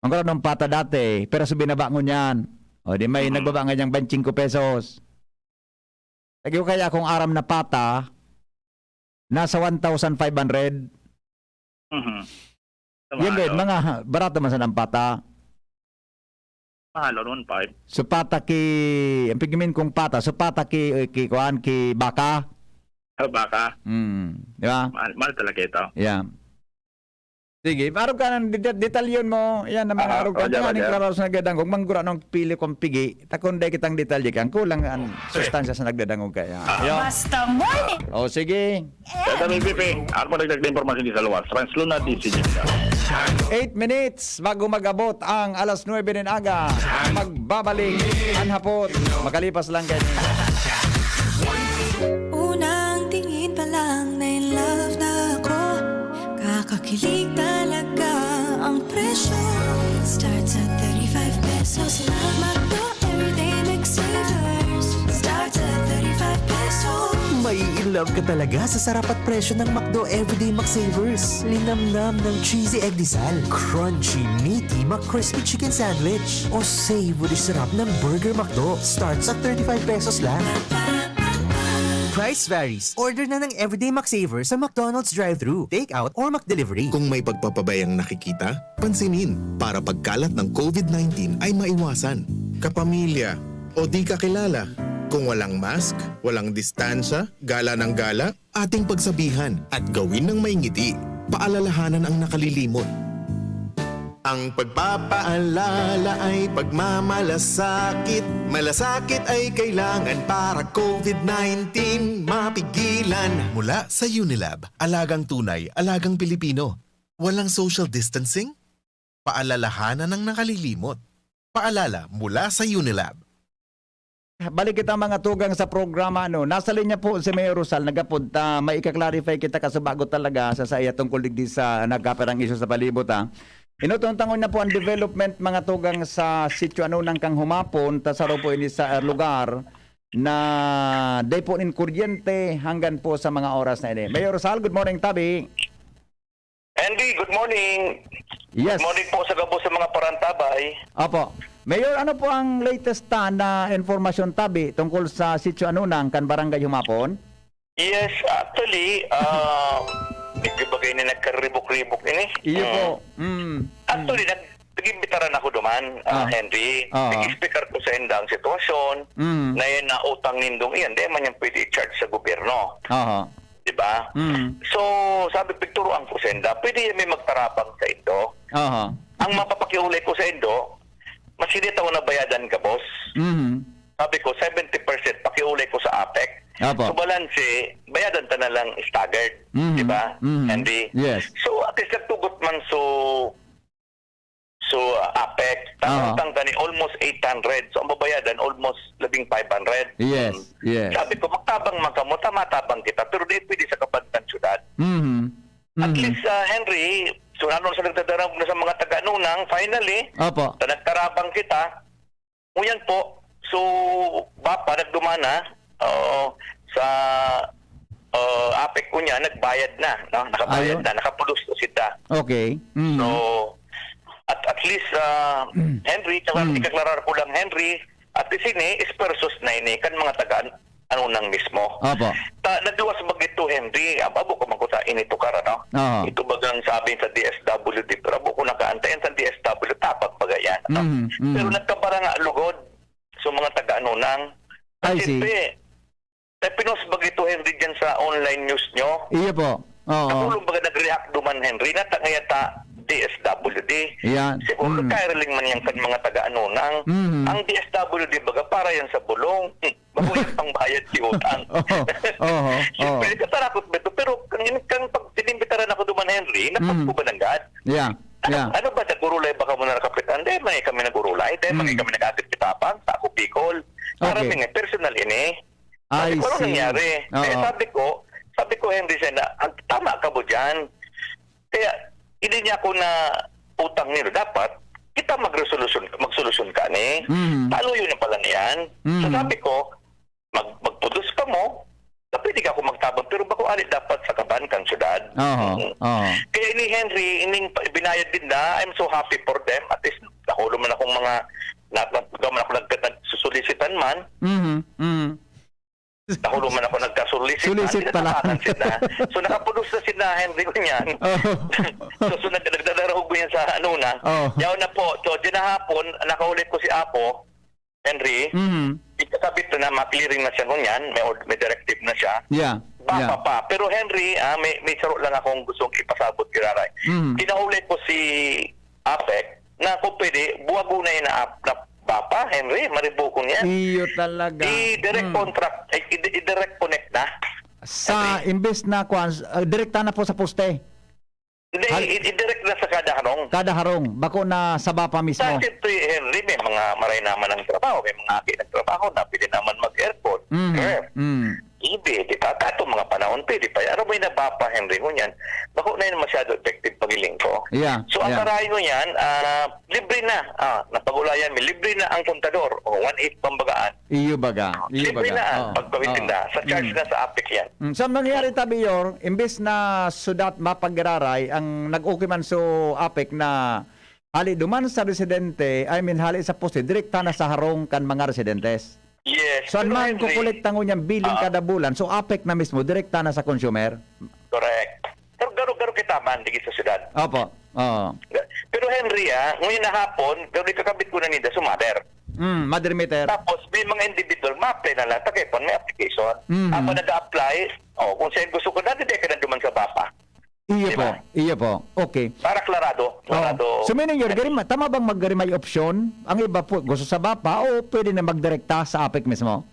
Manggurano ng pata dati, pero sa binaba ngunyan. O di may Mhm. nagbaba nga niyang twenty-five pesos. Lagi ko kaya kung aram na pata, nasa one thousand five hundred. Mhm. Yan, Mahal, Bed, oh. Mga barato man sa ng pata. Mahal, oh, one five. So, pata ki, ang pigimin kong pata, so, pata ki, ki, kuan, ki baka. Oh, baka. Mm, di ba? Mahal, mahal talaga ito. Yeah. Sige, arog ka ng deta-, detalyon mo. Yan naman, Aha, arog ka. Roger, Tanganing Roger. Klaro sa nagdadangog, manggura ng pili kong pigi. Takon day kitang detalye kang kulang ang sustansya sa nagdadangog kaya. Aha. Yo. Basta morning. O, sige. Dada may V P, ako dagdag na impormasyon di sa luwas. Trans Luna, D C G. Eight minutes bago mag-abot ang alas nuebe nin aga. Magbabalik ang hapot. Makalipas lang kayo. Unang tingin pa lang na in love na ako. Kakakilig talaga ang presyo. Starts at thirty-five pesos lang. McDo Everyday McSavers. Starts at thirty-five pesos. Mai-in love ka talaga sa sarap at presyo ng McDo Everyday McSavers. Linamnam ng cheesy egg disal, crunchy, meaty McCrispy chicken sandwich, o savory sarap ng Burger McDo. Starts at thirty-five pesos lang. Price varies. Order na ng Everyday McSaver sa McDonald's drive-thru, take-out, or McDelivery. Kung may pagpapabayang nakikita, pansinin para pagkalat ng COVID nineteen ay maiwasan. Kapamilya o di kakilala, Kung walang mask, walang distansya, gala ng gala, ating pagsabihan at gawin ng may ngiti. Paalalahanan ang nakalilimot. Ang pagpapaalala ay pagmamalasakit. Malasakit ay kailangan para covid nineteen mapigilan. Mula sa Unilab, alagang tunay, alagang Pilipino. Walang social distancing? Paalalahanan ang nakalilimot. Paalala mula sa Unilab. Balik kita, mga tugang, sa programa, ano. Nasa linya po si Mayor Rosal, nagapod ta, may ika-clarify kita kasubago talaga sa, sa iya tungkol digdi sa nagkapirang isyu sa palibot, ha. Inutuntangon na po ang development, mga tugang, sa sitio ano nang kang humapon, ta saro po ini sa, eh, lugar na dai po nin kuryente hanggang po sa mga oras na ini. Mayor Rosal, good morning, tabi. Andy, good morning. Yes. Good morning po sa gabos sa mga parantabay. Opo. Mayor, ano po ang latest ta na informasyon, tabi, tungkol sa sitio Anunang kan Barangay Humapon? Yes, actually, ah, medyo bagay na nagkaribok-ribok ini. Iyo po. Mm. Mm. Actually, nag-, nag-imbitaran ako duman, ah, Henry. Aha. Nag-explicar ko sa inda ang sitwasyon, Mm. na yan na utang nindong iyan, di man yan pwede i-charge sa gobyerno. Aha. Di ba? Mm. So, sabi, pigturuan ko sa inda, pwede yan may magtarabang sa indo. Aha. Ang mapapakiulay ko sa indo, mas hindi ako nabayadan ka, boss. Mhm. Sabi ko, seventy percent pakiulay ko sa APEC. Apo. So, balanse, bayadan ta na lang staggered. Mhm. Di ba, Mhm. Andy? Yes. So, at least nagtugot man, so, so, uh, APEC. Aha. Tapos ang kani, almost eight hundred. So, ang babayadan, almost labing five hundred. Yes, Mm. yes. Sabi ko, magtabang man kamo, ta matabang kita. Pero di pwede sa kabantan syudad. Mhm. At Mhm. least, ah, Henry, so ano sa nagdadarag na sa mga taga-Nunang, finally, Opo. ta nagtarabang kita. Ngunyan po, so, BAPA nagduman na, oo, sa, ah, APEC ko niya, nagbayad na, no? Nakabayad Ayon. na, nakapulos na sila. Okay. Mhm. So, at, at least, ah, Mm. Henry, tsaka Mm. ikaklarar ko lang, Henry, at least ini, esfuerzos na ini, kan mga taga Anunang mismo. Opo. Ta, nagluwas ba gito, Henry? Ab-, abo ko man ko ta ini tukar, ano? Oo. Ito bagang sabi sa D S W D, pero abo ko nakaantayan sa D S W, tapag baga yan, ano? Mhm, mhm. Pero nagkabaranga lugod sa mga taga-Anunang. I see. Siyempre, ta pinost ba gito, Henry, dyan sa online news nyo? Iyo po. Oo. Nakulong baga nag-react duman, Henry, na ta ngaya ta D S W D. Yan. Siguro Mm. kaireling man yan kan mga taga-Anunang. Mhm. Ang D S W D baga para yan sa bulong. Bako yan pangbayad si utang. Oho, oho, Siyempre, oho. katarakot ba ito? Pero kang, kang pag inimbitaran ako duman, Henry, napag Mm. ko ba nanggad? Yeah, Ano, yeah. ano ba, nagurulay ba kamo na kapitan? Dahil man kami nagurulay, dahil man Mm. kami nag-agad kitapang, sa ako, Bicol. Para Okay. may nga, personal ini. Sabi I ko, "Ano see. nangyari?" Eh, Oo. sabi ko, sabi ko, "Henry, siya na, ang tama ka mo dyan." Kaya, hindi niya ako na utang nila. Dapat, kita magresolusyon, magsolusyon ka ni. Mhm. Taluyo na pala niyan. So, Mhm. sabi ko, "Mag-, magpudos ka mo, na pwede ka ako magtabang, pero bako ali dapat sa kaban kan syudad." Oho, Mhm. oho. Kaya ini Henry, ining pa-, binayad din na, I'm so happy for them. At least, nakulo man akong mga, na, na, man ako nag-, nagsusulisitan man. Mhm, mhm. Nakulo man ako nagkasulisit na, Sulisit pala. pinatapakan sila. So, nakapulos na sila, Henry, ganyan. Oh. So, so, nag-, nagdadaraog ko yan sa ano na. Oh. Yaw na po. So, dinahapon, nakaulit ko si Apo, Henry, Mhm. ikakabit na, ma-clearing na siya ngunyan, may ord-, may directive na siya. Yeah. Bapa Yeah. pa. Pero, Henry, ah, may, may saro lang akong gustong ipasabot, Kiraray. Mhm. Kinaulit ko si APEC, na kung pwede, buwago na yun na ap-, na bapa, Henry, maribukon yan. Iyo talaga. I-direct Hmm. contract, ay, i-, i-direct connect na. Sa Henry. imbes na, kwan, ah, direkta na po sa poste. Hindi, Hal- i-, i-direct na sa kada harong. Kada harong, bako na sa bapa mismo. Sa siyempre, Henry, may mga maray naman ang trabaho, may mga aki ng trabaho, napili naman mag-airport. Mm, Ref. mm. Ibi, di ba? Kato mga panahon, pwede pa yan. Ano may nabapa, Henry, ngunyan? Bako na yun masyado effective pagiling ko. Yeah, So, ang yeah. karayo niyan, ah, libre na. Ah, napag-ulayan mi, libre na ang kontador. O, one eight pambagaan. Iyo baga, iyo Libre baga. na ang Oo, pagpawid oo. tinda. Sa charge Mm. na sa APEC yan. Mm. So, ang nangyayari, Tabi Yor, imbes na sudat mapagiraray, ang nag-okay man so APEC na hali duman sa residente, I mean, hali sa poste, direkta na sa harong kan mga residentes. Yes, So, ang pero mga Henry, kukolekta ngunyan billing ah. kada bulan, so APEC na mismo, direkta na sa consumer. Correct. Pero garo-garo kita man, digit sa syudad. Opo. Oo. Pero Henry, ah, ngayon na hapon, garo ikakabit ko na ninda, sumader. Mm, mother meter. Tapos, Yung mga individual, ma-apply na lang. Takay po, may application. Mhm. Ako nag-a-apply, oh, kung saan gusto ko, dati di ka na duman sa BAPA. Iyo Di po, ba? iyo po. Okay. Para klarado, Oh. klarado. So, meaning, yun, gari ma-, tama bang mag-, gari may opsyon? Ang iba po, gusto sa BAPA o pwede na magdirekta sa APEC mismo?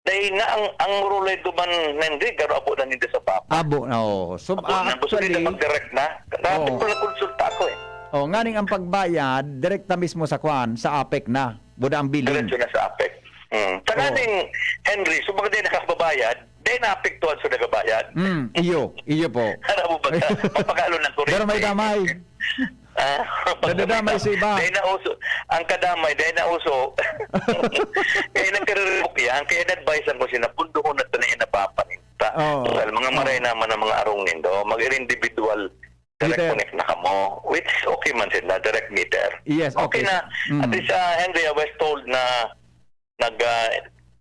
Dahil na ang, ang rulay duman, Henry, garo abo na ninda sa BAPA. Abo na, oo. So, Abo ah, na, gusto nila actually, mag-direct na. Dati Oo. ko lang konsulta ko eh. Oh, nganing ang pagbayad, direkta mismo sa kwan, sa APEC na. Buda ang billing. Diretso na sa APEC. Mm. Sa Oo. nganing, Henry, so mga di nakababayad, di naapektuhan sa nagabayad. Mm, iyo, iyo po. Alam mo ba ka? Papagalo ng kurente. Pero may damay. Ah, Nadadamay sa iba. Dahil nauso, ang kadamay, dahil nauso. Kaya nagkariribok yan, kaya na-advise ko sila, pundoon na ito na inapapaninta. Oo. Total, mga Oo. maray naman ang mga arong nindo, mag-individual, direct Meter. connect na kamo. Which, okay man sila, direct meter. Yes, Okay okay. na. Mm. At least, ah, Henry, I was told na nag, ah,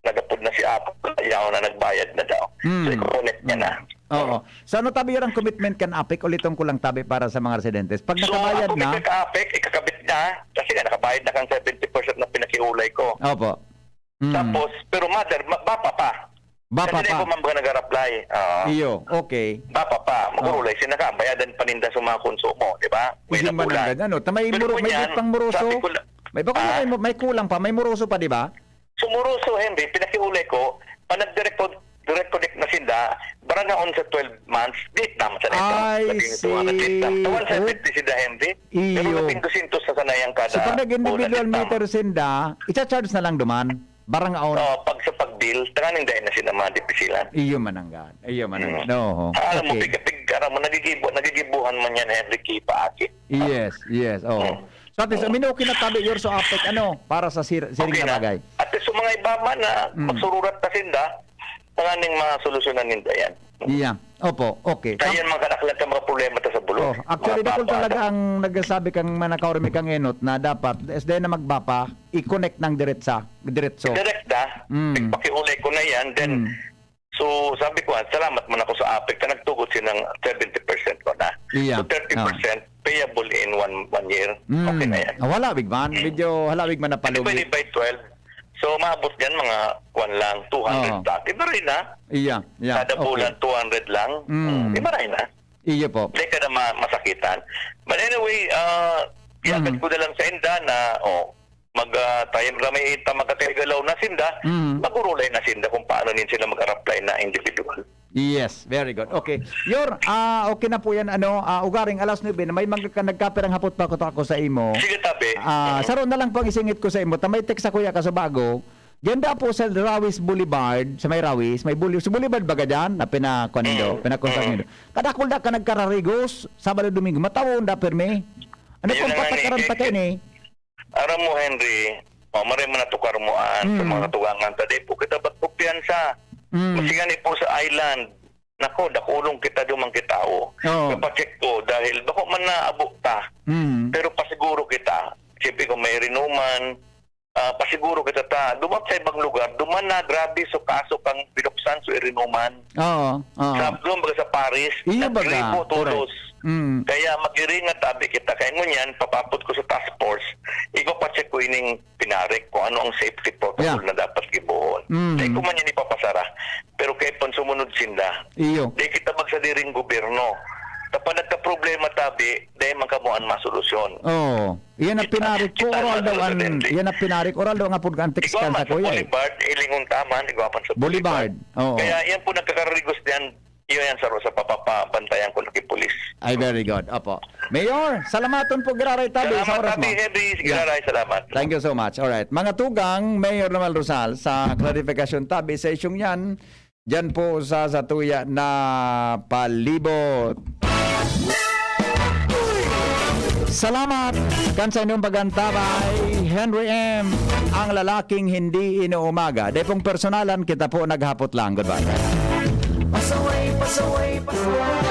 nagapod na si Apo, yaon na nagbayad na daw. So, Mm. i-connect niya Mm. na. Oo. So, ano tabi yung commitment kan APEC? Uliton ko lang tabi para sa mga residentes. Pag So, nakabayad ako na may ka-APEC, ikakabit na. Kasi nga, nakabayad na kang seventy percent na pinakiulay ko. Opo. Mm. Tapos, pero mother, ma-, BAPA pa. BAPA Kasi pa. na iba man mga nag-a-apply. Oo. Iyo, okay. BAPA pa. Oh. Magurulay, sinaka, bayadan paninda sa mga konsumo, di ba? May Hindi man nabulan. ang ganyan, no? Ta-, may Pero muro-, may kunyan, pang moroso. sabi ko la-, May baka Ah? may, may kulang pa, may moroso pa, di ba? Sumuruso, Henry, pinakiulay ko, pa nag-direct con-, direct connect na sinda, barangaon sa twelve months, di tama sa neto. I Labing two hundred, di tama. see. One seventy Oh. sinda, Henry. Pero Iyo. labing dosyentos sa sanayang kada So, pag nag-individual bulan, di tama. meter sinda, icha-charge na lang duman. Barangaon. Oh, pag sa pag-bill, tanganing dahil na sinda mga dipisilan. Iyo mananggad. Iyo mananggad. Mm. Oo. Alam mo, Okay. pig-, pig-, alam mo, nagigibo-, nagigibuhan man yan, Henry, kipa, aki. Yes, yes. Oo. Mm. So, at least, Oo. I mean, okay na tabi, your so APEC, ano, para sa sir-, siring Okay na na. bagay. At least, sa mga iba man na Mm. magsururat na sinda, tanganing masolusyonan ninda yan. Yeah. Opo, okay. Kaya yan, mga kadaklan sa mga problema ta sa bulog. Oh, actually, Mga dakul bata. talaga ang nagsasabi kang manakaw, Remy, kang enot na dapat, S D na magbapa, i-connect ng diretsa, diretso. Direkta, Mm. pakiulay ko na yan, then, Mm. so, sabi ko, "Ah, salamat man ako sa APEC na nagtugot silang seventy percent ko na." Iya. So, thirty percent Ah. payable in one, one year. Mm. Okay na yan. Ah, wala, big man. Mm. Medyo halawig man na Kasi palugit. pwede by twelve. So, maabot yan, mga, kwan lang, two hundred Oo. plus. Iba rin, ha? Iya, iya. Kada Okay. bulan, two hundred lang. Mm. Oh, iba rin, ha? Iyo po. Hindi ka na ma-, masakitan. But anyway, ah, iagad Mhm. ko na lang sa inda na, oh, mag, ah, tayo na may ita, magkakaigalaw na sinda, Mhm. magurulay na sinda kung paano nin sila mag-apply na individual. Yes, very good. Okay. Yor, ah, okay na po yan, ano, ah, ugaring alas nuebe na may mga ka-, nagkapirang hapot pa ko, ako sa imo. Sige, tabi. Ah, Mhm. saro na lang pang isingit ko sa imo. Ta may text ako ya kaso bago. Ganda po sa Rawis Boulevard, sa may Rawis, may boule-, sa Boulevard baga dyan, na pinakuan nindo, Mm. pinakontak Mm. nindo. Kadakul da ka nagkararigos, Sabado, Domingo, matawon da, pirmi. Ano Ayun pong na nga ni patakaran ta Kiki. kaini? Aram mo, Henry, oh, maray man natukar mo an sa Mm. mga tugangan ta, di po kita magkumpiyansa. Mm. Masigani po sa island, nako, dakulong kita duman kitao. Oo. Kapacheck ko, dahil bako man naabo ta, Mm. pero pasiguro kita. Siyempre, kung may rinuman, ah, pasiguro kita ta, duman sa ibang lugar, duman na grabe so kaso kang binuksan so irinuman. Oo, oo. Sa, duman baga sa Paris, Iyo baga, nagribo todos. correct. Mm. Kaya mag-iringat tabi kita. Kaya ngunyan, papapot ko sa task force, ipapacheck ko ining pinarik kung ano ang safety protocol Yeah. na dapat gibohon. Mm. Dahil ko man yan ipapasara, pero kaya pang sumunod sinda, Iyo. di kita magsadiring gobyerno. Kapag nagka-problema tabi, dahil man kamo ang masolusyon. Oo. Iyan ang Kita, pinarik ko, kita oral ang daw ang, presidente. iyan ang pinarik, oral daw nga pud ang text Igwa kan man sa sa kuya eh. Boulevard, ilingon taman, igwa man sa Boulevard. Boulevard, oo. Kaya yan po nagkakarigos diyan, iyo yan sa, sa papapabantayan ko na pulis. Ay, very good. Opo. Mayor, salamaton po, giraray tabi, sa Salamat, oras Tabi mo. Henry. Yeah. Giraray, salamat. Thank you so much. Alright. Mga tugang, Mayor Romel Rosal, sa clarification tabi sa isyong yan, Diyan po sa, sa tuya na palibot. Salamat kan sa inyong pag-antabay, Henry M, ang lalaking hindi inuumaga. Dai pong personalan, kita po naghapot lang. Goodbye. Pasaway, pasaway, pasaway.